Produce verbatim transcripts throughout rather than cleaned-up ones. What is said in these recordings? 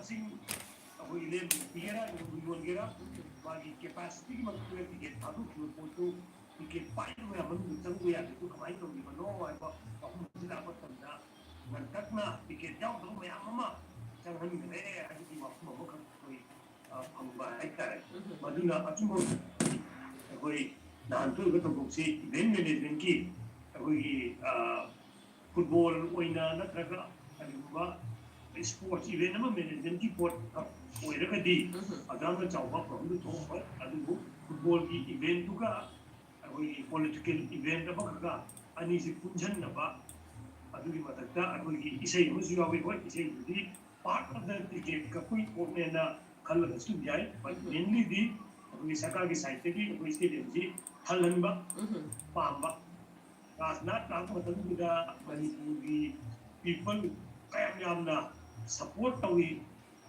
ꯁꯤꯡ ꯑꯩꯈꯣꯏꯒꯤ ꯂꯦꯝꯅ ꯄꯤꯒꯦꯔꯥ, ꯌꯣꯟꯒꯦꯔꯥ, ꯃꯥꯒꯤ ꯀꯦꯄꯥꯁꯤꯇꯤꯒꯤ ꯃꯇꯨꯡ ꯏꯟꯅ ꯇꯤꯀꯦꯠ ꯊꯥꯗꯣꯛꯈꯤꯕ ꯄꯣꯠꯇꯨ ꯇꯤꯀꯦꯠ ꯄꯥꯏꯕ ꯃꯌꯥꯝ ꯃꯅꯨꯡꯗ ꯆꯪꯕ ꯌꯥꯗ꯭ꯔꯤꯗꯨ ꯀꯃꯥꯏꯅ ꯇꯧꯔꯤꯕꯅꯣ ꯍꯥꯏꯕ ꯋꯥꯐꯝ ꯑꯁꯤ ꯂꯥꯛꯄ ꯃꯇꯝꯗ ꯉꯟꯇꯛꯅ ꯇꯤꯀꯦꯠ ꯌꯥꯎꯗꯕ ꯃꯌꯥꯝ ꯑꯃ ꯆꯪꯍꯟꯈ꯭ꯔꯦ ꯍꯥꯏꯕꯒꯤ ꯋꯥꯐꯝ ꯑꯃꯈꯛ ꯑꯩꯈꯣꯏ, ꯑ, ꯐꯪꯕ ꯍꯥꯏꯇꯥꯔꯦ꯫ ꯎꯝ꯫ ꯃꯗꯨꯅ ꯑꯆꯨꯝꯕ ꯑꯩꯈꯣꯏ ꯅꯍꯥꯟ ꯊꯣꯛꯏꯕ ꯊꯧꯗꯣꯛꯁꯤ ꯏꯚꯦꯟꯠ ꯃꯦꯅꯦꯖꯃꯦꯟꯠꯀꯤ ꯑꯩꯈꯣꯏꯒꯤ, ꯑ, ꯐꯨꯠꯕꯣꯜ ꯑꯣꯏꯅ ꯅꯠꯇ꯭ꯔꯒ ꯀꯔꯤꯒꯨꯝꯕ ꯁ꯭ꯄꯣꯔꯠꯁ ꯏꯚꯦꯟꯠ ꯑꯃ ꯃꯦꯅꯦꯖꯃꯦꯟꯠꯀꯤ ꯄꯣꯠ ꯑꯣꯏꯔꯒꯗꯤ ꯎꯝ꯫ ꯑꯗꯨꯌꯥꯝꯅ ꯆꯥꯎꯕ ꯄ꯭ꯔꯣꯕ꯭ꯂꯦꯝ ꯊꯣꯛꯑꯣꯏ꯫ ꯑꯗꯨꯕꯨ ꯐꯨꯠꯕꯣꯜꯒꯤ ꯏꯚꯦꯟꯠꯇꯨꯒ ꯑꯩꯈꯣꯏꯒꯤ ꯄꯣꯂꯤꯇꯤꯀꯦꯜ ꯏꯚꯦꯟꯠ ꯑꯃꯈꯛꯀ ꯑꯅꯤꯁꯤ ꯄꯨꯟꯁꯤꯟꯅꯕ, ꯑꯗꯨꯒꯤ ꯃꯊꯛꯇ ꯑꯩꯈꯣꯏꯒꯤ ꯏꯁꯩ ꯑꯃꯁꯨ ꯌꯥꯎꯏ꯫ ꯍꯣꯏ, ꯏꯁꯩꯗꯨꯗꯤ part of the ticket ꯀꯛꯄꯒꯤ ꯄꯣꯠꯅꯦꯅ ꯈꯜꯂꯒꯁꯨ ꯌꯥꯏ, but ꯎꯝ꯫ Mainlyꯗꯤ ꯑꯩꯈꯣꯏꯒꯤ ꯁꯔꯀꯥꯔꯒꯤ sideꯇꯒꯤ ꯑꯩꯈꯣꯏ stadiumꯁꯤ ꯊꯜꯍꯟꯕ ꯎꯝ꯫ ꯄꯥꯝꯕ꯫ ꯔꯥꯖꯅꯥꯊ ꯂꯥꯛꯄ ꯃꯇꯝꯗꯨꯗ ꯃꯅꯤꯄꯨꯔꯒꯤ people ꯀꯌꯥꯝ ꯌꯥꯝꯅ support ꯇꯧꯏ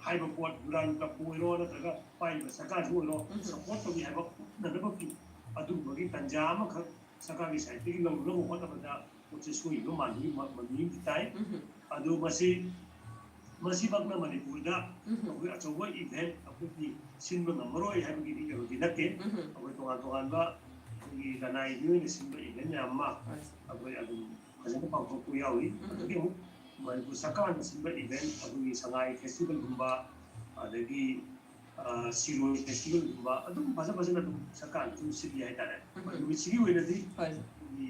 ꯍꯥꯏꯕ ꯄꯣꯠ, ꯗꯨꯔꯥꯟ ꯀꯞꯄꯨ ꯑꯣꯏꯔꯣ ꯅꯠꯇ꯭ꯔꯒ ꯄꯥꯏꯔꯤꯕ ꯁꯔꯀꯥꯔꯁꯤ ꯑꯣꯏꯔꯣ, ꯎꯝ꯫ Support ꯇꯧꯏ ꯍꯥꯏꯕ ꯎꯠꯅꯅꯕꯒꯤ ꯑꯗꯨꯒꯨꯝꯕꯒꯤ ꯇꯥꯟꯖꯥ ꯑꯃꯈꯛ ꯁꯔꯀꯥꯔꯒꯤ sideꯇꯒꯤ ꯂꯧꯅꯕ ꯍꯣꯠꯅꯕꯗ ꯄꯣꯠꯁꯦ ꯁꯣꯏꯈꯤꯕ ꯃꯥꯟꯕꯒꯤ ꯃ-, ꯃꯃꯤ ꯑꯃꯗꯤ ꯇꯥꯏ꯫ ꯎꯝ꯫ ꯑꯗꯨ ꯃꯁꯤ, ꯃꯁꯤꯃꯛꯅ ꯃꯅꯤꯄꯨꯔꯗ ꯎꯝ꯫ ꯑꯩꯈꯣꯏ ꯑꯆꯧꯕ event ꯑꯩꯈꯣꯏꯒꯤ ꯁꯤꯟꯕ ꯉꯝꯃꯔꯣꯏ ꯍꯥꯏꯕꯒꯤꯗꯤ ꯀꯩꯅꯣꯗꯤ ꯅꯠꯇꯦ꯫ ꯎꯝ꯫ ꯑꯩꯈꯣꯏ ꯇꯣꯉꯥꯟ ꯇꯣꯉꯥꯟꯕ ꯑꯩꯈꯣꯏꯒꯤ ꯂꯅꯥꯏꯒꯤ ꯑꯣꯏꯅ ꯁꯤꯟꯕ event ꯃꯌꯥꯝ ꯑꯃ ꯍꯣꯏ꯫ ꯑꯩꯈꯣꯏ ꯑꯗꯨꯝ ꯐꯖꯅ ꯄꯥꯡꯊꯣꯛꯄ ꯌꯥꯎꯏ꯫ ꯎꯝ꯫ ꯑꯗꯒꯤ ꯑꯃꯨꯛ ꯃꯅꯤꯄꯨꯔ ꯁꯔꯀꯥꯔꯅ ꯁꯤꯟꯕ event ꯑꯩꯈꯣꯏꯒꯤ ꯁꯉꯥꯏ festivalꯒꯨꯝꯕ, ꯑꯗꯒꯤ, ꯑ, ꯁꯤꯔꯣꯏ festivalꯒꯨꯝꯕ ꯑꯗꯨꯝ ꯐꯖ ꯐꯖꯅ ꯑꯗꯨꯝ ꯁꯔꯀꯥꯔꯅ ꯑꯗꯨꯝ ꯁꯤꯜꯂꯤ ꯍꯥꯏꯇꯥꯔꯦ꯫ ꯎꯝ꯫ ꯅꯨꯃꯤꯠꯁꯤꯒꯤ ꯑꯣꯏꯅꯗꯤ ꯍꯣꯏ꯫ ꯑꯩꯈꯣꯏꯒꯤ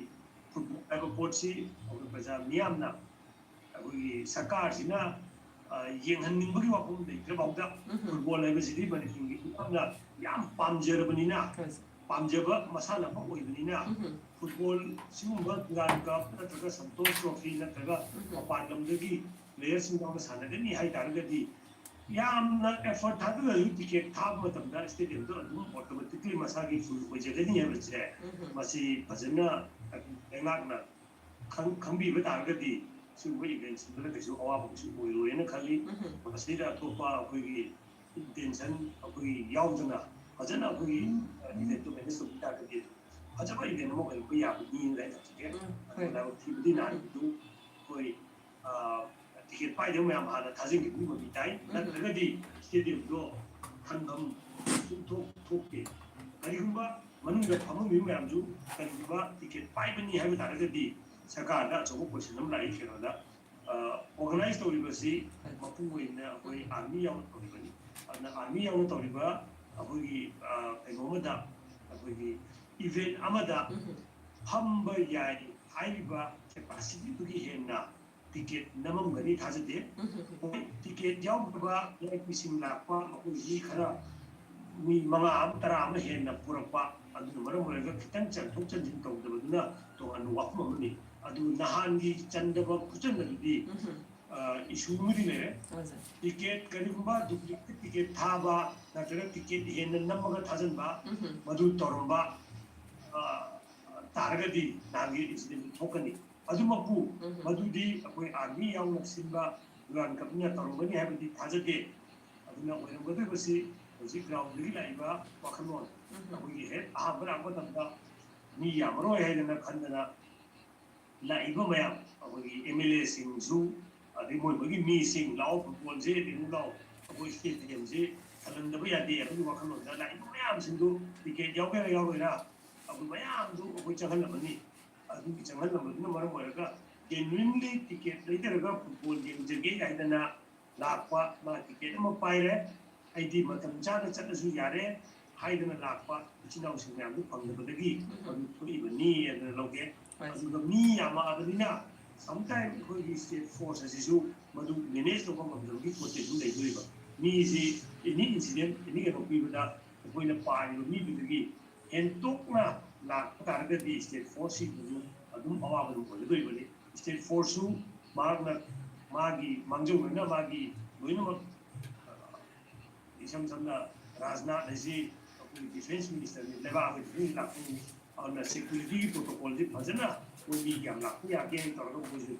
ꯐꯨꯠꯕꯣꯜ ꯍꯥꯏꯕ ꯄꯣꯠꯁꯤ ꯑꯩꯈꯣꯏ ꯄ꯭ꯔꯖꯥ ꯃꯤꯌꯥꯝꯅ ꯑꯩꯈꯣꯏꯒꯤ ꯁꯔꯀꯥꯔꯁꯤꯅ, ꯑ, ꯌꯦꯡꯍꯟꯅꯤꯡꯕꯒꯤ ꯋꯥꯐꯝ ꯂꯩꯇ꯭ꯔꯐꯥꯎꯗ ꯎꯝ꯫ ꯐꯨꯠꯕꯣꯜ ꯍꯥꯏꯕꯁꯤꯗꯤ ꯃꯅꯤꯄꯨꯔꯒꯤ ꯃꯤꯌꯥꯝꯅ ꯌꯥꯝ ꯄꯥꯝꯖꯔꯕꯅꯤꯅ, ꯍꯣꯏ꯫ ꯄꯥꯝꯖꯕ ꯃꯁꯥꯟꯅ ꯑꯃ ꯑꯣꯏꯕꯅꯤꯅ ꯎꯝ꯫ ꯐꯨꯠꯕꯣꯜ ꯁꯤꯒꯨꯝꯕ ꯗꯨꯔꯥꯟ ꯀꯞ ꯅꯠꯇ꯭ꯔꯒ ꯁꯟꯇꯣꯁ ꯇ꯭ꯔꯣꯐꯤ ꯅꯠꯇ꯭ꯔꯒ ꯎꯝ꯫ ꯃꯄꯥꯟ ꯂꯝꯗꯒꯤ playerꯁꯤꯡ ꯌꯥꯎꯅ ꯁꯥꯟꯅꯒꯅꯤ ꯍꯥꯏ ꯇꯥꯔꯒꯗꯤ ꯌꯥꯝꯅ effort ꯊꯥꯗꯔꯁꯨ ticket ꯊꯥꯕ ꯃꯇꯝꯗ stadiumꯗꯣ ꯑꯗꯨꯝ automatically ꯃꯁꯥꯒꯤ full ꯑꯣꯏꯖꯒꯅꯤ ꯍꯥꯏꯕꯁꯦ ꯎꯝ꯫ ꯃꯁꯤ ꯐꯖꯅ ꯂꯩꯉꯥꯛꯅ ꯈꯪ-, ꯈꯪꯕꯤꯕ ꯇꯥꯔꯒꯗꯤ ꯁꯤꯒꯨꯝꯕ eventꯁꯤꯡꯗꯨꯗ ꯀꯩꯁꯨ ꯑꯋꯥꯕ ꯀꯩꯁꯨ ꯑꯣꯏꯔꯣꯏꯅ ꯈꯜꯂꯤ꯫ ꯎꯝ꯫ ꯃꯁꯤꯗ ꯑꯇꯣꯞꯄ ꯑꯩꯈꯣꯏꯒꯤ intention ꯑꯩꯈꯣꯏꯒꯤ ꯌꯥꯎꯗꯅ ꯐꯖꯅ ꯑꯩꯈꯣꯏꯒꯤ, ꯎꯝ꯫ ꯑ, eventꯇꯨ manage ꯇꯧꯕꯤ ꯇꯥꯔꯒꯗꯤ ꯐꯖꯕ event ꯑꯃ ꯑꯣꯏꯔꯛꯄ ꯌꯥꯕꯅꯤꯅ ꯑꯩ ꯊꯝꯖꯒꯦ꯫ ꯎꯝ, ꯑꯗꯨꯒ ꯍꯣꯏ꯫ ꯂꯥꯏꯕꯛ ꯊꯤꯕꯗꯤ ꯎꯝ꯫ ꯅꯍꯥꯟꯒꯤꯗꯨ ꯑꯩꯈꯣꯏ, ꯑ, ꯇꯤꯀꯦꯠ ꯄꯥꯏꯗꯕ ꯃꯌꯥꯝ ꯍꯥꯟꯅ ꯊꯥꯖꯤꯟꯈꯤꯕꯒꯤ ꯃꯃꯤ ꯇꯥꯏ꯫ ꯎꯝ꯫ ꯅꯠꯇ꯭ꯔꯒꯗꯤ ꯁ꯭ꯇꯦꯗꯤꯌꯝꯗꯣ ꯊꯝꯐꯝ ꯁꯨꯡꯊꯣꯛ ꯊꯣꯛꯇꯦ꯫ ꯀꯔꯤꯒꯨꯝꯕ ꯃꯅꯨꯡꯗ ꯐꯝꯃꯝꯃꯤꯕ ꯃꯌꯥꯝꯁꯨ ꯀꯔꯤꯒꯨꯝꯕ ꯇꯤꯀꯦꯠ ꯄꯥꯏꯕꯅꯤ ꯍꯥꯏꯕ ꯇꯥꯔꯒꯗꯤ ꯁꯔꯀꯥꯔꯗ ꯑꯆꯧꯕ ꯀꯣꯏꯁꯟ ꯑꯃ ꯂꯥꯛꯏ꯫ ꯀꯩꯅꯣꯗ, ꯑ, ꯑꯣꯔꯒꯅꯥꯏꯖ ꯇꯧꯔꯤꯕꯁꯤ ꯃꯄꯨꯡ ꯑꯣꯏꯅ ꯑꯩꯈꯣꯏ ꯑꯥꯔꯃꯤ ꯌꯥꯎꯅ ꯇꯧꯔꯤꯕꯅꯤ꯫ ꯑꯗꯨꯅ ꯑꯥꯔꯃꯤ ꯌꯥꯎꯅ ꯇꯧꯔꯤꯕ ꯑꯩꯈꯣꯏꯒꯤ, ꯑ, ꯀꯩꯅꯣ ꯑꯃꯗ, ꯑꯩꯈꯣꯏꯒꯤ ꯏꯚꯦꯟꯠ ꯑꯃꯗ ꯎꯝ꯫ ꯐꯝꯕ ꯌꯥꯏ ꯍꯥꯏꯔꯤꯕ ꯀꯦꯄꯥꯁꯤꯇꯤꯗꯨꯒꯤ ꯍꯦꯟꯅ ꯇꯤꯀꯦꯠ ꯅꯝꯃꯝꯒꯅꯤ ꯊꯥꯖꯗꯦ꯫ ꯎꯝ꯫ ꯍꯣꯏ, ꯇꯤꯀꯦꯠ ꯌꯥꯎꯗꯕ ꯚꯤ ꯑꯥꯏ ꯄꯤꯁꯤꯡ ꯂꯥꯛꯄ, ꯃꯈꯣꯏ ꯃꯤ ꯈꯔ, ꯃꯤ ꯃꯉꯥ ꯑꯃ, ꯇꯔꯥ ꯑꯃ ꯍꯦꯟꯅ ꯄꯨꯔꯛꯄ, ꯑꯗꯨꯅ ꯃꯔꯝ ꯑꯣꯏꯔꯒ ꯈꯤꯇꯪ ꯆꯦꯟꯊꯣꯛ ꯆꯦꯟꯁꯤꯟ ꯇꯧꯗꯕꯗꯨꯅ ꯇꯣꯉꯥꯟꯕ ꯋꯥꯐꯝ ꯑꯃꯅꯤ꯫ ꯑꯗꯨ ꯅꯍꯥꯟꯒꯤ ꯆꯟꯗꯕ ꯈꯣꯠꯆꯟꯕꯗꯨꯗꯤ, ꯎꯝ꯫ ꯑ, ꯏꯁꯨ ꯑꯃꯗꯤ ꯂꯩꯔꯦ꯫ ꯍꯣꯏ, ꯁꯥꯔ꯫ ꯇꯤꯀꯦꯠ, ꯀꯔꯤꯒꯨꯝꯕ ꯗꯨꯄ꯭ꯂꯤꯀꯦꯠ ꯇꯤꯀꯦꯠ ꯊꯥꯕ ꯅꯠꯇ꯭ꯔꯒ ꯇꯤꯀꯦꯠ ꯍꯦꯟꯅ ꯅꯝꯃꯒ ꯊꯥꯖꯤꯟꯕ, ꯎꯝ꯫ ꯃꯗꯨ ꯇꯧꯔꯝꯕ, ꯑ, ꯇꯥꯔꯒꯗꯤ ꯅꯍꯥꯟꯒꯤ ꯏꯟꯁꯤꯗꯦꯟ ꯊꯣꯛꯀꯅꯤ꯫ ꯑꯗꯨꯃꯛꯄꯨ ꯎꯝ꯫ ꯃꯗꯨꯗꯤ ꯑꯩꯈꯣꯏ ꯑꯥꯔꯃꯤ ꯌꯥꯎꯅ ꯁꯤꯟꯕ ꯗꯨꯔꯥꯟ ꯀꯞꯅ ꯇꯧꯔꯝꯒꯅꯤ ꯍꯥꯏꯕꯗꯤ ꯊꯥꯖꯗꯦ꯫ ꯑꯗꯨꯅ ꯑꯣꯏꯔꯝꯒꯗꯧꯔꯤꯕꯁꯤ ꯍꯧꯖꯤꯛ ꯒ꯭ꯔꯥꯎꯟꯗꯒꯤ ꯂꯥꯛꯏꯕ ꯋꯥꯈꯜꯂꯣꯟ, ꯎꯝ꯫ ꯑꯩꯈꯣꯏꯒꯤ ꯍꯦꯛ ꯑꯍꯥꯟꯕ ꯂꯥꯛꯄ ꯃꯇꯝꯗ ꯃꯤ ꯌꯥꯝꯃꯔꯣꯏ ꯍꯥꯏꯗꯅ ꯈꯟꯗꯅ ꯂꯥꯛꯏꯕ ꯃꯌꯥꯝ, ꯑꯩꯈꯣꯏꯒꯤ ꯑꯦꯝ ꯑꯦꯜ ꯑꯦꯁꯤꯡꯁꯨ, ꯑꯗꯩ ꯃꯣꯏ ꯃꯣꯏꯒꯤ ꯃꯤꯁꯤꯡ, "ꯂꯥꯛꯑꯣ, ꯐꯨꯠꯕꯣꯜꯁꯦ ꯌꯦꯡꯉꯨ ꯂꯥꯛꯑꯣ, ꯑꯩꯈꯣꯏ ꯁ꯭ꯇꯦꯗꯤꯌꯝꯁꯦ ꯊꯜꯍꯟꯗꯕ ꯌꯥꯗꯦ" ꯍꯥꯏꯕꯒꯤ ꯋꯥꯈꯜꯂꯣꯟꯗ ꯂꯥꯛꯏꯕ ꯃꯌꯥꯝꯁꯤꯡꯗꯨ ꯇꯤꯀꯦꯠ ꯌꯥꯎꯒꯦꯔꯥ ꯌꯥꯎꯔꯣꯏꯔꯥ, ꯑꯗꯨ ꯃꯌꯥꯝꯗꯨ ꯑꯩꯈꯣꯏ ꯆꯪꯍꯜꯂꯝꯃꯅꯤ꯫ ꯑꯗꯨꯒꯤ ꯆꯪꯍꯜꯂꯝꯕꯗꯨꯅ ꯃꯔꯝ ꯑꯣꯏꯔꯒ genuinely ꯇꯤꯀꯦꯠ ꯂꯩꯗꯔꯒ ꯐꯨꯠꯕꯣꯜ ꯌꯦꯡꯖꯒꯦ ꯍꯥꯏꯗꯅ ꯂꯥꯛꯄ, ꯃꯥ ꯇꯤꯀꯦꯠ ꯑꯃ ꯄꯥꯏꯔꯦ, ꯑꯩꯗꯤ ꯃꯇꯝ ꯆꯥꯅ ꯆꯠꯂꯁꯨ ꯌꯥꯔꯦ ꯍꯥꯏꯗꯅ ꯂꯥꯛꯄ ꯏꯆꯤꯟ ꯏꯅꯥꯎꯁꯤꯡ ꯃꯌꯥꯝꯗꯨ ꯐꯪꯗꯕꯗꯒꯤ ꯎꯝ꯫ ꯃꯗꯨ ꯊꯣꯛꯏꯕꯅꯤ ꯍꯥꯏꯗꯅ ꯂꯧꯒꯦ꯫ ꯍꯣꯏ꯫ ꯑꯗꯨꯒ ꯃꯤ ꯌꯥꯝꯃꯛꯑꯕꯅꯤꯅ sometime ꯑꯩꯈꯣꯏꯒꯤ state force ꯑꯁꯤꯁꯨ ꯃꯗꯨ manage ꯇꯧꯕ ꯉꯝꯗꯕꯒꯤ ꯄꯣꯠꯇꯤ ꯑꯗꯨꯝ ꯂꯩꯗꯣꯔꯤꯕ꯫ ꯃꯤꯁꯤ any incident, any ꯀꯩꯅꯣ ꯄꯤꯕꯗ ꯑꯩꯈꯣꯏꯅ ꯄꯥꯔꯤꯕ ꯃꯤꯗꯨꯗꯒꯤ ꯍꯦꯟꯇꯣꯛꯅ ꯂꯥꯛꯄ ꯇꯥꯔꯒꯗꯤ state force ꯁꯤꯡꯗꯁꯨ ꯑꯗꯨꯝ ꯑꯋꯥꯕ ꯑꯗꯨꯝ ꯑꯣꯏꯒꯗꯣꯔꯤꯕꯅꯤ꯫ State force ꯁꯨ ꯃꯍꯥꯛꯅ ꯃꯥꯒꯤ ꯃꯥꯡꯖꯧꯅꯅ ꯃꯥꯒꯤ ꯂꯣꯏꯅꯃꯛ, ꯑ, ꯏꯁꯝ ꯁꯝꯅ ꯔꯥꯖꯅꯥꯊ ꯍꯥꯏꯁꯤ ꯑꯩꯈꯣꯏꯒꯤ defence minister ꯅꯤ, ꯂꯩꯕꯥꯛ ꯑꯃꯒꯤ defence ꯂꯥꯛꯄꯅꯤ꯫ ꯑꯗꯨꯅ security ꯒꯤ protocol ꯁꯤ ꯐꯖꯅ ꯃꯣꯏ ꯃꯤ ꯀꯌꯥꯝ ꯂꯥꯛꯄ ꯌꯥꯒꯦ ꯍꯥꯏꯅ ꯇꯧꯔꯒ ꯃꯣꯏꯁꯨ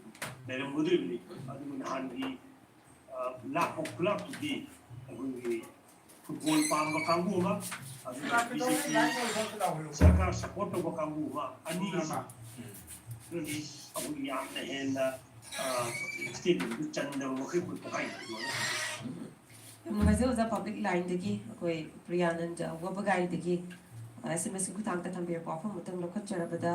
ꯂꯩꯔꯝꯒꯗꯣꯔꯤꯕꯅꯤ꯫ ꯑꯗꯨꯕꯨ ꯅꯍꯥꯟꯒꯤ, ꯑ, ꯂꯥꯛꯄ ꯈꯨꯂꯥꯛꯇꯨꯗꯤ ꯑꯩꯈꯣꯏꯒꯤ ꯐꯨꯠꯕꯣꯜ ꯄꯥꯝꯕ ꯀꯥꯡꯕꯨ ꯑꯃ, ꯑꯗꯨꯒ ꯕꯤ ꯖꯦ ꯄꯤ ꯁꯔꯀꯥꯔ support ꯇꯧꯕ ꯀꯥꯡꯕꯨ ꯑꯃ, ꯑꯅꯤ ꯑꯁꯤ ꯑꯩꯈꯣꯏꯒꯤ ꯌꯥꯝꯅ ꯍꯦꯟꯅ ꯁ꯭ꯇꯦꯠ ꯂꯦꯚꯦꯜꯗ ꯆꯟꯗꯕ ꯃꯈꯩ ꯑꯩꯈꯣꯏ ꯄꯣꯛꯈꯥꯏꯅ ꯊꯝꯕ꯫ ꯌꯥꯝ ꯅꯨꯡꯉꯥꯏꯖꯩ ꯑꯣꯖꯥ꯫ ꯄꯕ꯭ꯂꯤꯛ ꯂꯥꯏꯟꯗꯒꯤ ꯑꯩꯈꯣꯏ ꯄ꯭ꯔꯤꯌꯥꯅꯟꯗ ꯋꯥꯕꯒꯥꯏꯗꯒꯤ ꯑꯦꯁ ꯑꯦꯝ ꯑꯦꯁꯀꯤ ꯈꯨꯊꯥꯡꯗ ꯊꯝꯕꯤꯔꯛꯄ ꯋꯥꯐꯝ ꯑꯃꯇꯪ ꯂꯧꯈꯠꯆꯔꯕꯗ,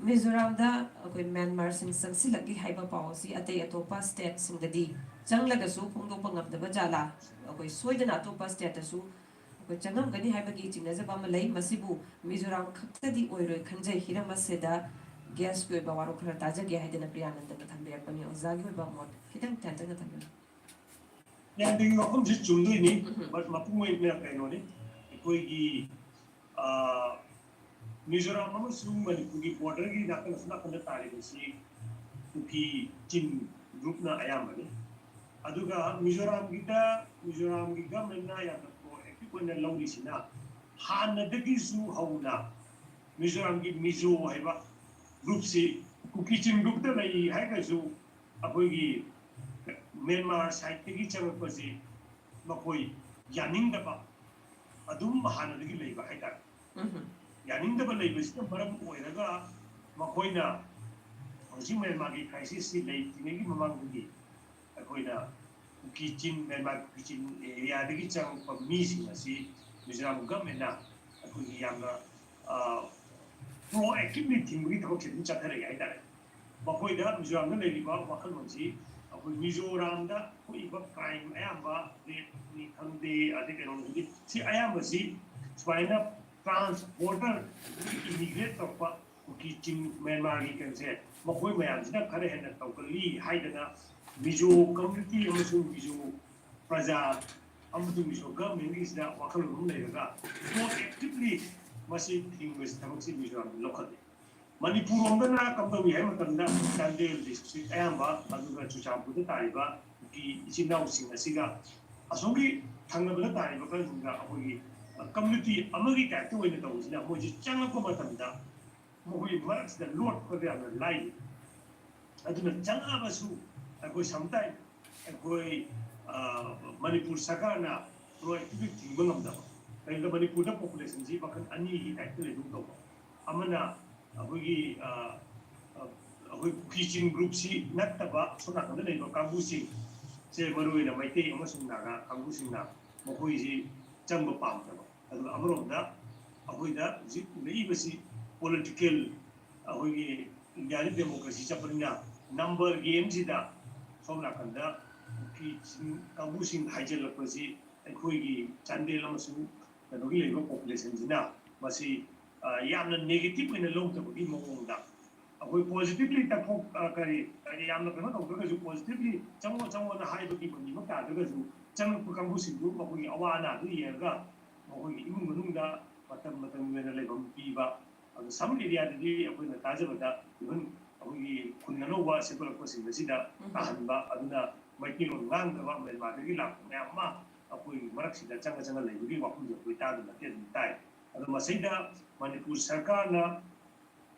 ꯃꯤꯖꯣꯔꯥꯝꯗ ꯑꯩꯈꯣꯏ ꯃ꯭ꯌꯥꯟꯃꯥꯔꯁꯤꯡ ꯆꯪꯁꯤꯜꯂꯛꯂꯤ ꯍꯥꯏꯕ ꯄꯥꯎ ꯑꯁꯤ ꯑꯇꯩ ꯑꯇꯣꯞꯄ ꯁ꯭ꯇꯦꯠꯁꯤꯡꯗꯗꯤ ꯆꯪꯂꯒꯁꯨ ꯐꯣꯡꯗꯣꯛꯄ ꯉꯝꯗꯕ ꯖꯥꯠꯂꯥ? ꯑꯩꯈꯣꯏ ꯁꯣꯏꯗꯅ ꯑꯇꯣꯞꯄ ꯁ꯭ꯇꯦꯠꯇꯁꯨ ꯑꯩꯈꯣꯏ ꯆꯪꯉꯝꯒꯅꯤ ꯍꯥꯏꯕꯒꯤ ꯆꯤꯡꯅꯖꯕ ꯑꯃ ꯂꯩ꯫ ꯃꯁꯤꯕꯨ ꯃꯤꯖꯣꯔꯥꯝ ꯈꯛꯇꯗꯤ ꯑꯣꯏꯔꯣꯏ ꯈꯟꯖꯩ꯫ ꯍꯤꯔꯝ ꯑꯁꯤꯗ ꯒꯦꯁꯀꯤ ꯑꯣꯏꯕ ꯋꯥꯔꯣꯜ ꯈꯔ ꯇꯥꯖꯒꯦ ꯍꯥꯏꯗꯅ ꯄ꯭ꯔꯤꯌꯥꯅꯟꯗꯅ ꯊꯝꯕꯤꯔꯛꯄꯅꯤ꯫ ꯑꯣꯖꯥꯒꯤ ꯑꯣꯏꯕ ꯃꯣꯠ ꯈꯤꯇꯪ ꯇꯦꯟꯇꯛꯅ ꯊꯝꯕꯤꯌꯨ꯫ ꯌꯥꯝꯗꯒꯤ ꯋꯥꯐꯝꯁꯤ ꯆꯨꯝꯗꯣꯏꯅꯤ, but ꯃꯄꯨꯡ ꯑꯣꯏꯅ ꯀꯩꯅꯣꯅꯤ, ꯑꯩꯈꯣꯏꯒꯤ ꯃꯤꯖꯣꯔꯥꯝ ꯑꯃꯁꯨꯡ ꯃꯅꯤꯄꯨꯔꯒꯤ ꯕꯣꯔꯗꯔꯒꯤ ꯅꯥꯀꯟ ꯑꯁꯣꯝ ꯅꯥꯀꯟꯗ ꯇꯥꯔꯤꯕꯁꯤ ꯀꯨꯀꯤ ꯆꯤꯟ ꯒ꯭ꯔꯨꯞꯅ ꯑꯌꯥꯝꯕꯅꯤ꯫ ꯑꯗꯨꯒ ꯃꯤꯖꯣꯔꯥꯝꯒꯤꯗ ꯃꯤꯖꯣꯔꯥꯝꯒꯤ ꯒꯚꯔꯟꯃꯦꯟꯅ ꯌꯥꯝꯅ ꯄ꯭ꯔꯣꯑꯦꯛꯇꯤꯞ ꯑꯣꯏꯅ ꯂꯧꯔꯤꯁꯤꯅ ꯍꯥꯟꯅꯗꯒꯤꯁꯨ ꯍꯧꯅ ꯃꯤꯖꯣꯔꯥꯝꯒꯤ ꯃꯤꯖꯣ ꯍꯥꯏꯕ ꯒ꯭ꯔꯨꯞꯁꯤ ꯀꯨꯀꯤ ꯆꯤꯟ ꯒ꯭ꯔꯨꯞꯇ ꯂꯩ ꯍꯥꯏꯔꯒꯁꯨ ꯑꯩꯈꯣꯏꯒꯤ ꯃ꯭ꯌꯥꯟꯃꯥꯔ ꯁꯥꯏꯠꯇꯒꯤ ꯆꯪꯉꯛꯄꯁꯤ ꯃꯈꯣꯏ ꯌꯥꯅꯤꯡꯗꯕ ꯑꯗꯨꯝ ꯍꯥꯟꯅꯗꯒꯤ ꯂꯩꯕ ꯍꯥꯏꯇꯥꯔꯦ꯫ ꯌꯥꯅꯤꯡꯗꯕ ꯂꯩꯕꯁꯤꯅ ꯃꯔꯝ ꯑꯣꯏꯔꯒ ꯃꯈꯣꯏꯅ ꯍꯧꯖꯤꯛ ꯃ꯭ꯌꯥꯟꯃꯥꯔꯒꯤ ꯀ꯭ꯔꯥꯏꯁꯤꯁꯁꯤ ꯂꯩꯇ꯭ꯔꯤꯉꯩꯒꯤ ꯃꯃꯥꯡꯗꯒꯤ ꯑꯩꯈꯣꯏꯅ ꯀꯨꯀꯤ ꯆꯤꯟ, ꯃ꯭ꯌꯥꯟꯃꯥꯔ ꯀꯨꯀꯤ ꯆꯤꯟ ꯑꯦꯔꯤꯌꯥꯗꯒꯤ ꯆꯪꯉꯛꯄ ꯃꯤꯁꯤꯡ ꯑꯁꯤ ꯃꯤꯖꯣꯔꯥꯝ ꯒꯚꯔꯟꯃꯦꯟꯅ ꯑꯩꯈꯣꯏꯒꯤ ꯌꯥꯝꯅ ꯄ꯭ꯔꯣꯑꯦꯛꯇꯤꯞꯂꯤ ꯊꯤꯡꯕꯒꯤ ꯊꯕꯛꯁꯦ ꯑꯗꯨꯝ ꯆꯠꯊꯔꯛꯏ ꯍꯥꯏꯇꯥꯔꯦ꯫ ꯃꯈꯣꯏꯗ ꯃꯤꯖꯣꯔꯥꯝꯗ ꯂꯩꯔꯤꯕ ꯋꯥꯈꯜꯂꯣꯟꯁꯤ ꯑꯩꯈꯣꯏ ꯃꯤꯖꯣꯔꯥꯝꯗ ꯊꯣꯛꯏꯕ ꯀ꯭ꯔꯥꯏꯝ ꯑꯌꯥꯝꯕ, ꯔꯦꯞꯅꯤ ꯈꯪꯗꯦ, ꯑꯗꯩ ꯀꯩꯅꯣꯅꯤ ꯈꯪꯗꯦ, ꯁꯤ ꯑꯌꯥꯝꯕꯁꯤ ꯁꯨꯃꯥꯏꯅ ꯇ꯭ꯔꯥꯟꯁ ꯕꯣꯔꯗꯔ ꯏꯃꯤꯒ꯭ꯔꯦꯠ ꯇꯧꯔꯛꯄ ꯀꯨꯀꯤ ꯆꯤꯡ ꯃ꯭ꯌꯥꯟꯃꯥꯔꯒꯤ ꯀꯩꯅꯣꯁꯦ ꯃꯈꯣꯏ ꯃꯌꯥꯝꯁꯤꯅ ꯈꯔ ꯍꯦꯟꯅ ꯇꯧꯒꯜꯂꯤ ꯍꯥꯏꯗꯅ ꯃꯤꯖꯣ ꯀꯝꯃ꯭ꯌꯨꯅꯤꯇꯤ ꯑꯃꯁꯨꯡ ꯃꯤꯖꯣ ꯄ꯭ꯔꯖꯥ ꯑꯃꯁꯨꯡ ꯃꯤꯖꯣ ꯒꯚꯔꯟꯃꯦꯟꯒꯤꯁꯤꯗ ꯋꯥꯈꯜꯂꯣꯟ ꯑꯃ ꯂꯩꯔꯒ ꯄ꯭ꯔꯣꯑꯦꯛꯇꯤꯞꯂꯤ ꯃꯁꯤ ꯊꯤꯡꯕꯁꯤ ꯊꯕꯛꯁꯤ ꯃꯤꯖꯣꯔꯥꯝꯗ ꯂꯧꯈꯠꯂꯤ꯫ ꯃꯅꯤꯄꯨꯔ ꯂꯣꯝꯗꯅ ꯀꯝꯗꯧꯏ ꯍꯥꯏꯕ ꯃꯇꯝꯗ ꯆꯥꯟꯗꯦꯜ ꯗꯤꯁꯇ꯭ꯔꯤꯛ ꯑꯌꯥꯝꯕ ꯑꯗꯨꯒ ꯆꯨꯔꯆꯥꯟꯄꯨꯔꯗ ꯇꯥꯔꯤꯕ ꯀꯨꯀꯤ ꯏꯆꯤꯟ ꯏꯅꯥꯎꯁꯤꯡ ꯑꯁꯤꯒ ꯑꯁꯣꯝꯒꯤ ꯊꯪꯅꯕꯗ ꯇꯥꯔꯤꯕ ꯈꯔꯁꯤꯡꯒ ꯑꯩꯈꯣꯏꯒꯤ ꯀꯝꯃ꯭ꯌꯨꯅꯤꯇꯤ ꯑꯃꯒꯤ ꯇꯥꯏꯞꯇ ꯑꯣꯏꯅ ꯇꯧꯕꯁꯤꯅ ꯃꯣꯏꯁꯤ ꯆꯪꯉꯛꯄ ꯃꯇꯝꯗ ꯃꯈꯣꯏꯒꯤ ꯃꯔꯛꯁꯤꯗ ꯂꯣꯠꯄꯗ ꯌꯥꯝꯅ ꯂꯥꯏ꯫ ꯑꯗꯨꯅ ꯆꯪꯉꯛꯑꯕꯁꯨ ꯑꯩꯈꯣꯏ ꯁꯝꯇꯥꯏꯝ ꯑꯩꯈꯣꯏ ꯃꯅꯤꯄꯨꯔ ꯁꯔꯀꯥꯔꯅ ꯄ꯭ꯔꯣꯑꯦꯛꯇꯤꯚꯂꯤ ꯊꯤꯡꯕ ꯉꯝꯗꯕ꯫ ꯀꯔꯤꯒꯨꯝꯕ ꯃꯅꯤꯄꯨꯔꯗ ꯄꯣꯄꯨꯂꯦꯁꯟꯁꯤ ꯃꯈꯜ ꯑꯅꯤꯒꯤ ꯇꯥꯏꯞꯇ ꯂꯩꯕꯒꯨꯝ ꯇꯧꯕ꯫ ꯑꯃꯅ ꯑꯩꯈꯣꯏꯒꯤ ꯑꯩꯈꯣꯏ ꯀꯨꯀꯤ ꯆꯤꯡ ꯒ꯭ꯔꯨꯞꯁꯤ ꯅꯠꯇꯕ ꯁꯣꯝ ꯅꯥꯀꯟꯗ ꯂꯩꯕ ꯀꯥꯡꯕꯨꯁꯤꯡꯁꯦ, ꯃꯔꯨꯑꯣꯏꯅ ꯃꯩꯇꯩ ꯑꯃꯁꯨꯡ ꯅꯥꯒꯥ ꯀꯥꯡꯕꯨꯁꯤꯡꯅ ꯃꯈꯣꯏꯁꯤ ꯆꯪꯕ ꯄꯥꯝꯗꯕ꯫ ꯑꯗꯨꯒ ꯑꯃꯔꯣꯝꯗ ꯑꯩꯈꯣꯏꯗ ꯍꯧꯖꯤꯛ ꯎꯔꯛꯏꯕꯁꯤ ꯄꯣꯂꯤꯇꯤꯀꯦꯜ, ꯑꯩꯈꯣꯏꯒꯤ ꯏꯟꯗꯤꯌꯥꯗꯤ ꯗꯦꯃꯣꯀ꯭ꯔꯦꯁꯤ ꯆꯠꯄꯅꯤꯅ ꯅꯝꯕꯔ ꯒꯦꯝꯁꯤꯗ ꯁꯣꯝ ꯅꯥꯀꯟꯗ ꯀꯨꯀꯤ ꯆꯤꯡ ꯀꯥꯡꯕꯨꯁꯤꯡ ꯍꯥꯏꯖꯤꯜꯂꯛꯄꯁꯤ ꯑꯩꯈꯣꯏꯒꯤ ꯆꯥꯟꯗꯦꯜ ꯑꯃꯁꯨꯡ ꯀꯩꯅꯣꯒꯤ ꯂꯩꯔꯤꯕ ꯄꯣꯄꯨꯂꯦꯁꯟꯁꯤꯅ ꯃꯁꯤ, ꯑ, ꯌꯥꯝꯅ ꯅꯦꯒꯦꯇꯤꯚ ꯑꯣꯏꯅ ꯂꯧꯗꯕꯒꯤ ꯃꯑꯣꯡꯗ ꯑꯩꯈꯣꯏ ꯄꯣꯖꯤꯇꯤꯚꯂꯤ ꯇꯛꯊꯣꯛ-, ꯑ, ꯀꯔꯤ, ꯀꯔꯤ ꯌꯥꯝꯅ ꯀꯩꯅꯣ ꯇꯧꯗ꯭ꯔꯒꯁꯨ, ꯄꯣꯖꯤꯇꯤꯚꯂꯤ ꯆꯪꯉꯣ ꯆꯪꯉꯣꯅ ꯍꯥꯏꯕꯒꯤ ꯃꯃꯤꯃꯛ ꯇꯥꯗ꯭ꯔꯒꯁꯨ, ꯆꯪꯉꯛꯄ ꯀꯥꯡꯕꯨꯁꯤꯡꯗꯨ ꯃꯈꯣꯏꯒꯤ ꯑꯋꯥ ꯑꯅꯥꯗꯨ ꯌꯦꯡꯉꯒ ꯃꯈꯣꯏꯒꯤ ꯏꯃꯨꯡ ꯃꯅꯨꯡꯗ ꯃꯇꯝ ꯃꯇꯝꯒꯤ ꯑꯣꯏꯅ ꯂꯩꯐꯝ ꯄꯤꯕ, ꯑꯗꯨ ꯁꯝ ꯑꯦꯔꯤꯌꯥꯗꯗꯤ ꯑꯩꯈꯣꯏꯅ ꯇꯥꯖꯕꯗ even ꯑꯩꯈꯣꯏꯒꯤ ꯈꯨꯟ ꯑꯅꯧꯕ ꯁꯦꯝꯒꯠꯂꯛꯄꯁꯤꯡ ꯑꯁꯤꯗ ꯎꯝ꯫ ꯇꯥꯍꯟꯕ, ꯑꯗꯨꯅ ꯃꯩꯇꯩꯂꯣꯟ ꯉꯥꯡꯗꯕ ꯃ꯭ꯌꯥꯟꯃꯥꯔꯗꯒꯤ ꯂꯥꯛꯄ ꯃꯌꯥꯝ ꯑꯃ ꯑꯩꯈꯣꯏꯒꯤ ꯃꯔꯛꯁꯤꯗ ꯆꯪꯉ ꯆꯪꯉ ꯂꯩꯕꯒꯤ ꯋꯥꯐꯝꯁꯦ ꯑꯩꯈꯣꯏ ꯇꯥꯗ ꯅꯠꯇꯦ ꯑꯗꯨꯝ ꯇꯥꯏ꯫ ꯑꯗꯣ ꯃꯁꯤꯗ ꯃꯅꯤꯄꯨꯔ ꯁꯔꯀꯥꯔꯅ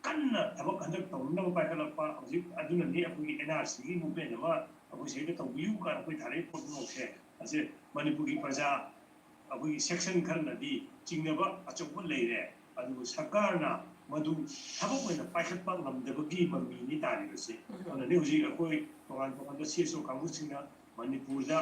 ꯀꯟꯅ ꯊꯕꯛ ꯍꯟꯗꯛ ꯇꯧꯅꯅꯕ ꯄꯥꯏꯈꯠꯂꯛꯄ ꯍꯧꯖꯤꯛ ꯑꯗꯨꯅꯅꯤ ꯑꯩꯈꯣꯏꯒꯤ NRCꯒꯤ movement ꯑꯃ ꯑꯩꯈꯣꯏ ꯁꯤꯗ ꯇꯧꯕꯤꯌꯨ ꯀꯥꯏꯅ ꯑꯩꯈꯣꯏ ꯊꯥꯔꯛꯏ ꯄꯣꯠꯄꯨꯝꯕꯁꯦ꯫ ꯑꯁꯦ ꯃꯅꯤꯄꯨꯔꯒꯤ ꯄ꯭ꯔꯖꯥ ꯑꯩꯈꯣꯏꯒꯤ section ꯈꯔꯅꯗꯤ ꯆꯤꯡꯅꯕ ꯑꯆꯧꯕ ꯂꯩꯔꯦ, ꯑꯗꯨꯕꯨ ꯁꯔꯀꯥꯔꯅ ꯃꯗꯨ ꯊꯕꯛ ꯑꯣꯏꯅ ꯄꯥꯏꯈꯠꯄ ꯉꯝꯗꯕꯒꯤ ꯃꯃꯤꯅꯤ ꯇꯥꯔꯤꯕꯁꯦ꯫ ꯎꯝ꯫ ꯑꯗꯨꯅꯅꯤ ꯍꯧꯖꯤꯛ ꯑꯩꯈꯣꯏ ꯇꯣꯉꯥꯟ ꯇꯣꯉꯥꯟꯕ CSO ꯀꯥꯡꯕꯨꯁꯤꯡꯅ ꯃꯅꯤꯄꯨꯔꯗ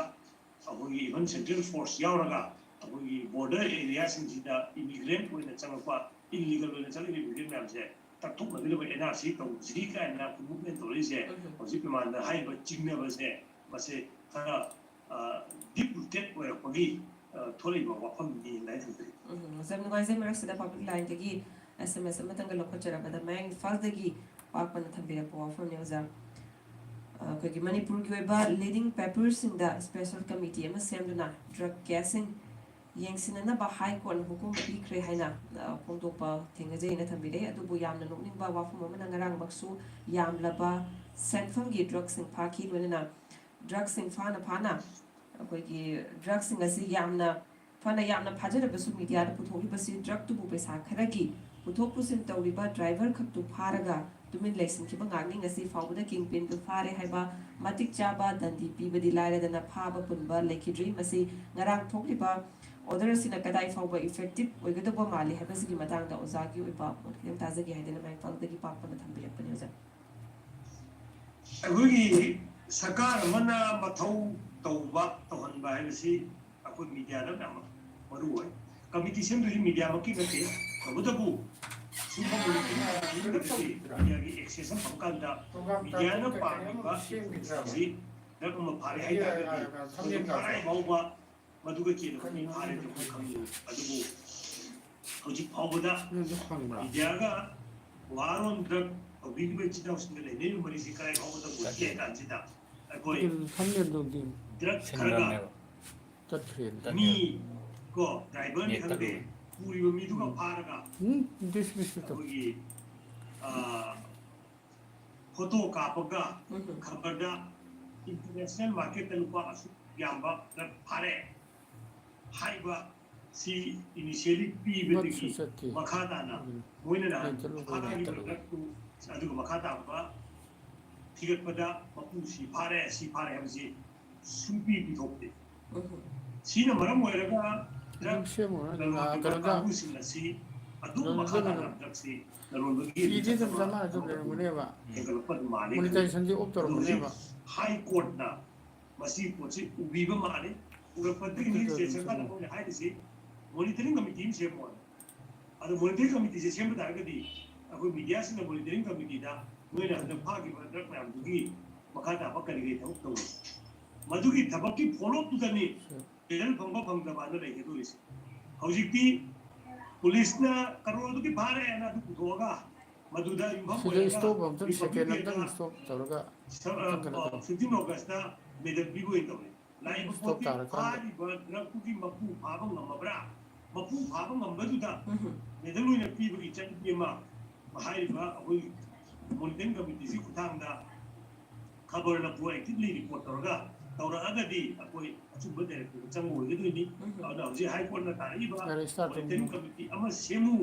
ꯑꯩꯈꯣꯏꯒꯤ even central force ꯌꯥꯎꯔꯒ ꯑꯩꯈꯣꯏꯒꯤ border areaꯁꯤꯡꯁꯤꯗ immigrant ꯑꯣꯏꯅ ꯆꯪꯉꯛꯄ, illegal ꯑꯣꯏꯅ ꯆꯪꯉꯛꯏꯕ immigrant ꯃꯌꯥꯝꯁꯦ ꯇꯛꯊꯣꯛꯅꯕꯤꯅꯕ NRC ꯇꯧꯁꯤꯔꯤ ꯀꯥꯏꯅ movement ꯇꯧꯔꯛꯏꯁꯦ꯫ ꯎꯝ꯫ ꯍꯧꯖꯤꯛ ꯃꯃꯥꯡꯗ ꯍꯥꯏꯔꯤꯕ ꯆꯤꯡꯅꯕꯁꯦ ꯃꯁꯤ ꯈꯔ, ꯑ, deep rooted ꯑꯣꯏꯔꯛꯄꯒꯤ, ꯑ, ꯊꯣꯛꯂꯛꯏꯕ ꯋꯥꯐꯝꯅꯤ ꯍꯥꯏꯅ ꯊꯝꯖꯒꯦ꯫ ꯎꯝ, ꯌꯥꯝ ꯅꯨꯡꯉꯥꯏꯖꯩ꯫ ꯃꯔꯛꯁꯤꯗ public lineꯗꯒꯤ SMS ꯑꯃꯇꯪꯒ ꯂꯧꯈꯠꯆꯔꯛꯄꯗ, ꯃꯌꯥꯡ ꯏꯝꯐꯥꯜꯗꯒꯤ ꯄꯥꯛꯄꯅ ꯊꯝꯕꯤꯔꯛꯄ ꯋꯥꯐꯝꯅꯤ ꯑꯣꯖꯥ꯫ ꯑ, ꯑꯩꯈꯣꯏꯒꯤ ꯃꯅꯤꯄꯨꯔꯒꯤ ꯑꯣꯏꯕ leading paperꯁꯤꯡꯗ special committee ꯑꯃ ꯁꯦꯝꯗꯨꯅ drug caseꯁꯤꯡ ꯌꯦꯡꯁꯤꯟꯅꯅꯕ High Courtꯅ ꯍꯨꯀꯨꯝ ꯄꯤꯈ꯭ꯔꯦ ꯍꯥꯏꯅ, ꯑ, ꯐꯣꯡꯗꯣꯛꯄ ꯊꯦꯡꯅꯖꯩ ꯍꯥꯏꯅ ꯊꯝꯕꯤꯔꯦ꯫ ꯑꯗꯨꯕꯨ ꯌꯥꯝꯅ ꯅꯣꯛꯅꯤꯡꯕ ꯋꯥꯐꯝ ꯑꯃꯅ, ꯉꯔꯥꯡꯃꯛꯁꯨ ꯌꯥꯝꯂꯕ ꯁꯦꯟꯐꯝꯒꯤ drugꯁꯤꯡ ꯐꯥꯈꯤ꯫ ꯂꯣꯏꯅꯅ drugꯁꯤꯡ ꯐꯥꯅ ꯐꯥꯅ ꯑꯩꯈꯣꯏꯒꯤ drugꯁꯤꯡ ꯑꯁꯤ ꯌꯥꯝꯅ ꯐꯅ ꯌꯥꯝꯅ ꯐꯥꯖꯔꯕꯁꯨ mediaꯗ ꯄꯨꯊꯣꯛꯂꯤꯕꯁꯤ drugꯇꯨꯕꯨ ꯄꯩꯁꯥ ꯈꯔꯒꯤ ꯄꯨꯊꯣꯛ ꯄꯨꯁꯤꯟ ꯇꯧꯔꯤꯕ driver ꯈꯛꯇꯨ ꯐꯥꯔꯒ ꯇꯨꯃꯤꯟ ꯂꯩꯁꯤꯟꯈꯤꯕ ꯉꯥꯛꯅꯤ꯫ ꯉꯁꯤ ꯐꯥꯎꯕꯗ kingpinꯗꯨ ꯐꯥꯔꯦ ꯍꯥꯏꯕ ꯃꯇꯤꯛ ꯆꯥꯕ ꯗꯟꯗꯤ ꯄꯤꯕꯗꯤ ꯂꯥꯏꯔꯗꯅ ꯐꯥꯕ ꯄꯨꯟꯕ ꯂꯩꯈꯤꯗ꯭ꯔꯤ꯫ ꯃꯁꯤ ꯉꯔꯥꯡ ꯊꯣꯛꯂꯤꯕ order ꯑꯁꯤꯅ ꯀꯗꯥꯏ ꯐꯥꯎꯕ effective ꯑꯣꯏꯒꯗꯧꯕ ꯃꯥꯜꯂꯤ ꯍꯥꯏꯕꯁꯤꯒꯤ ꯃꯇꯥꯡꯗ ꯑꯣꯖꯥꯒꯤ ꯑꯣꯏꯕ ꯃꯣꯠ ꯈꯤꯇꯪ ꯇꯥꯖꯒꯦ ꯍꯥꯏꯗꯅ ꯃꯌꯥꯡ ꯏꯝꯐꯥꯜꯗꯒꯤ ꯄꯥꯛꯄꯅ ꯊꯝꯕꯤꯔꯛꯄꯅꯤ ꯑꯣꯖꯥ꯫ ꯑꯩꯈꯣꯏꯒꯤ ꯁꯔꯀꯥꯔ ꯑꯃꯅ ꯃꯊꯧ ꯇꯧꯕ, ꯇꯧꯍꯟꯕ ꯍꯥꯏꯕꯁꯤ ꯑꯩꯈꯣꯏ ꯃꯤꯗꯤꯌꯥꯗ ꯌꯥꯝꯅ ꯃꯔꯨ ꯑꯣꯏ꯫ ꯀꯃꯤꯇꯤ ꯁꯦꯝꯗꯣꯏꯁꯤ ꯃꯤꯗꯤꯌꯥꯃꯛꯀꯤ ꯅꯠꯇꯦ꯫ ꯇꯧꯕꯇꯕꯨ ꯁꯤꯒꯨꯝꯕ ꯃꯤꯗꯤꯌꯥꯒꯤ ꯑꯦꯛꯁꯦꯁ ꯑꯃ ꯐꯪꯀꯥꯟꯗ ꯃꯤꯗꯤꯌꯥꯅ ꯄꯥꯝꯃꯤꯕ ꯁꯤ ꯗ꯭ꯔꯒ ꯑꯃ ꯐꯥꯔꯦ ꯍꯥꯏꯇꯥꯔꯒꯗꯤ ꯃꯗꯨ ꯀꯗꯥꯏ ꯐꯥꯎꯕ ꯃꯗꯨꯒ ꯆꯦꯟꯅꯕ ꯃꯤ ꯐꯥꯔꯦ ꯍꯥꯏꯕꯗꯤ ꯑꯩꯈꯣꯏ ꯈꯪꯗꯦ꯫ ꯑꯗꯨꯕꯨ ꯍꯧꯖꯤꯛ ꯐꯥꯎꯕꯗ ꯅꯪꯁꯨ ꯈꯪꯕ꯭ꯔꯥ? ꯃꯤꯗꯤꯌꯥꯒ ꯋꯥꯔ ꯑꯣꯟ ꯗ꯭ꯔꯒ ꯇꯧꯕꯤꯔꯤꯕ ꯏꯆꯤꯟ ꯏꯅꯥꯎꯁꯤꯡꯒ ꯂꯩꯅꯔꯤꯕ ꯃꯔꯤꯁꯤ ꯀꯗꯥꯏ ꯐꯥꯎꯕꯗ ꯄꯨꯔꯛꯀꯦ ꯍꯥꯏ ꯀꯥꯟꯁꯤꯗ ꯑꯩꯈꯣꯏ ꯑꯗꯨ ꯊꯝꯃꯦ ꯑꯗꯨꯗꯤ꯫ ꯗ꯭ꯔꯒ ꯈꯔꯒ ꯁꯤꯟꯕꯅꯦꯕ꯫ ꯆꯠꯈ꯭ꯔꯦ꯫ ꯃꯤ ꯀꯣ ꯗ꯭ꯔꯥꯏꯚꯔꯅꯤ ꯅꯦꯠ ꯈꯪꯗꯦ, ꯇꯠꯂꯨꯔꯦ꯫ ꯄꯨꯔꯤꯕ ꯃꯤꯗꯨꯒ ꯐꯥꯔꯒ ꯎꯝ, ꯗꯤꯁꯃꯤꯁ ꯇꯧ꯫ ꯑꯩꯈꯣꯏꯒꯤ, ꯑ, ꯐꯣꯇꯣ ꯀꯥꯞꯄꯒ ꯎꯝ꯫ ꯈꯕꯔꯗ ꯏꯟꯇꯔꯅꯦꯁꯅꯦꯜ ꯃꯥꯔꯀꯦꯠꯇ ꯂꯨꯄꯥ ꯑꯁꯨꯛ ꯌꯥꯝꯕ ꯗ꯭ꯔꯒ ꯐꯥꯔꯦ ꯍꯥꯏꯕ ꯁꯤ ꯏꯅꯤꯁꯤꯌꯦꯂꯤ ꯄꯤꯕꯗꯒꯤ ꯃꯠꯁꯨ ꯆꯠꯇꯦ꯫ ꯃꯈꯥ ꯇꯥꯅ ꯎꯝ꯫ ꯃꯣꯏꯅ ꯅꯍꯥꯟ ꯅꯦꯠ ꯇꯠꯂꯨꯔꯦ꯫ ꯐꯥꯔꯤꯕ ꯗ꯭ꯔꯒꯇꯨ, ꯑꯗꯨꯒ ꯃꯈꯥ ꯇꯥꯕ ꯊꯤꯒꯠꯄꯗ ꯃꯄꯨ ꯁꯤ ꯐꯥꯔꯦ, ꯁꯤ ꯐꯥꯔꯦ ꯍꯥꯏꯕꯁꯤ ꯁꯨꯡꯄꯤ ꯄꯤꯊꯣꯛꯇꯦ꯫ ꯎꯝ꯫ ꯁꯤꯅ ꯃꯔꯝ ꯑꯣꯏꯔꯒ ꯑꯗꯨꯝ ꯁꯦꯝꯃꯨꯔꯣ, ꯑꯗꯨꯝ ꯂꯂꯣꯟꯕ ꯂꯥꯛꯀꯅꯤꯗ꯫ ꯀꯥꯡꯕꯨꯁꯤꯡ ꯑꯁꯤ ꯑꯗꯨꯝ ꯃꯈꯥ ꯂꯂꯣꯟꯕꯅ ꯇꯥꯅ ꯗ꯭ꯔꯒꯁꯤ ꯂꯂꯣꯟꯕꯒꯤ ꯐꯤꯗꯤ ꯑꯗꯨꯝ ꯆꯠꯅꯕ ꯆꯥꯝꯃꯉꯥ ꯑꯗꯨꯝ ꯑꯃ ꯂꯩꯔꯝꯒꯅꯦꯕ꯫ ꯍꯦꯟꯒꯠꯂꯛꯄ ꯑꯗꯨꯝ ꯃꯥꯜꯂꯤ ꯈꯜꯂꯤ꯫ ꯃꯣꯅꯤꯇꯥꯏꯖꯦꯁꯟꯗꯤ ꯑꯣꯐ ꯑꯗꯣ ꯍꯧꯖꯤꯛ ꯇꯧꯔꯝꯒꯅꯦꯕ꯫ ꯍꯥꯏ ꯀꯣꯔꯠꯅ ꯃꯁꯤ ꯄꯣꯠꯁꯤ ꯎꯕꯤꯕ ꯃꯥꯜꯂꯤ꯫ ꯎꯔꯛꯄꯗꯒꯤ ꯅ꯭ꯌꯨꯁ ꯁ꯭ꯇꯦꯁꯟ ꯀꯥꯟꯗ ꯃꯣꯏꯅ ꯍꯥꯏꯔꯤꯁꯤ ꯃꯣꯅꯤꯇꯔꯤꯡ ꯀꯃꯤꯇꯤ ꯑꯃ ꯁꯦꯝꯃꯣ꯫ ꯑꯗꯣ ꯃꯣꯅꯤꯇꯔꯤꯡ ꯀꯃꯤꯇꯤꯁꯦ ꯁꯦꯝꯕ ꯇꯥꯔꯒꯗꯤ ꯑꯩꯈꯣꯏ ꯃꯤꯗꯤꯌꯥꯁꯤꯡꯅ ꯃꯣꯅꯤꯇꯔꯤꯡ ꯀꯃꯤꯇꯤꯗ ꯅꯣꯏꯅ ꯍꯟꯗꯛ ꯐꯥꯈꯤꯕ ꯗ꯭ꯔꯒ ꯃꯌꯥꯝꯗꯨꯒꯤ ꯃꯈꯥ ꯇꯥꯕ ꯀꯔꯤ ꯀꯔꯤ ꯊꯕꯛ ꯇꯧꯔꯤ? ꯃꯗꯨꯒꯤ ꯊꯕꯛꯀꯤ ꯐꯣꯂꯣ ꯑꯞꯇꯨꯗꯅꯤ ꯁꯦ꯫ ꯔꯤꯖꯜ ꯐꯪꯕ ꯐꯪꯗꯕ ꯑꯗꯨ ꯂꯩꯒꯗꯧꯔꯤꯁꯦ꯫ ꯍꯧꯖꯤꯛꯇꯤ ꯄꯨꯂꯤꯁꯅ ꯀꯔꯣꯔꯗꯨꯒꯤ ꯐꯥꯔꯦꯅ ꯑꯗꯨ ꯄꯨꯊꯣꯛꯑꯒ ꯃꯗꯨꯗ ꯌꯨꯝꯐꯝ ꯁꯤꯗ ꯑꯣꯏꯔꯒ ꯁ꯭ꯇꯣꯞ ꯑꯝꯇꯪ ꯁꯦꯀꯦꯟ ꯔꯤꯄꯕ꯭ꯂꯤꯛ ꯑꯝꯇꯪ ꯗꯦꯗ ꯁ꯭ꯇꯣꯞ ꯇꯧꯔꯒ ꯁ-, ꯑ, ꯑꯝꯇꯪ ꯀꯩꯅꯣ ꯇꯧ꯫ ꯐꯤꯐꯇꯤꯟ ꯑꯣꯒꯁꯇ ꯃꯦꯗꯜ ꯄꯤꯕ ꯑꯣꯏꯅ ꯇꯧꯔꯦ꯫ ꯂꯥꯛꯏꯕ ꯁ꯭ꯇꯣꯞ ꯄꯣꯠꯇꯤ ꯇꯥꯔꯀꯥꯟꯗ꯫ ꯐꯥꯔꯤꯕ ꯗ꯭ꯔꯒꯇꯨꯒꯤ ꯃꯄꯨ ꯐꯥꯕ ꯉꯝꯃꯕ꯭ꯔꯥ? ꯃꯄꯨ ꯐꯥꯕ ꯉꯝꯕꯗꯨꯗ ꯎꯝ꯫ ꯃꯦꯗꯜ ꯑꯣꯏꯅ ꯄꯤꯕꯒꯤ ꯆꯠꯅꯕꯤ ꯑꯃ ꯍꯥꯏꯔꯤꯕ ꯑꯩꯈꯣꯏ ꯃꯣꯅꯤꯇꯔꯤꯡ ꯀꯃꯤꯇꯤꯁꯤ ꯈꯨꯠꯊꯥꯡꯗ ꯈꯕꯔꯅ ꯄ꯭ꯔꯣꯑꯦꯛꯇꯤꯚꯂꯤ ꯔꯤꯄꯣꯔꯠ ꯇꯧꯔꯒ ꯇꯧꯔꯛꯑꯒꯗꯤ ꯑꯩꯈꯣꯏ ꯑꯆꯨꯝꯕ ꯗꯥꯏꯔꯦꯛꯇꯔꯗ ꯆꯪꯕ ꯑꯣꯏꯒꯗꯣꯏꯅꯤ꯫ ꯎꯝ꯫ ꯑꯗꯨꯅ ꯍꯧꯖꯤꯛ ꯍꯥꯏ ꯀꯣꯔꯠꯅ ꯇꯥꯔꯛꯏꯕ ꯌꯥꯔꯦ, ꯁ꯭ꯇꯥꯔꯠ ꯃꯣꯅꯤꯇꯔꯤꯡ ꯇꯧꯕꯤꯔꯣ꯫ ꯀꯃꯤꯇꯤ ꯑꯃ ꯁꯦꯝꯃꯨ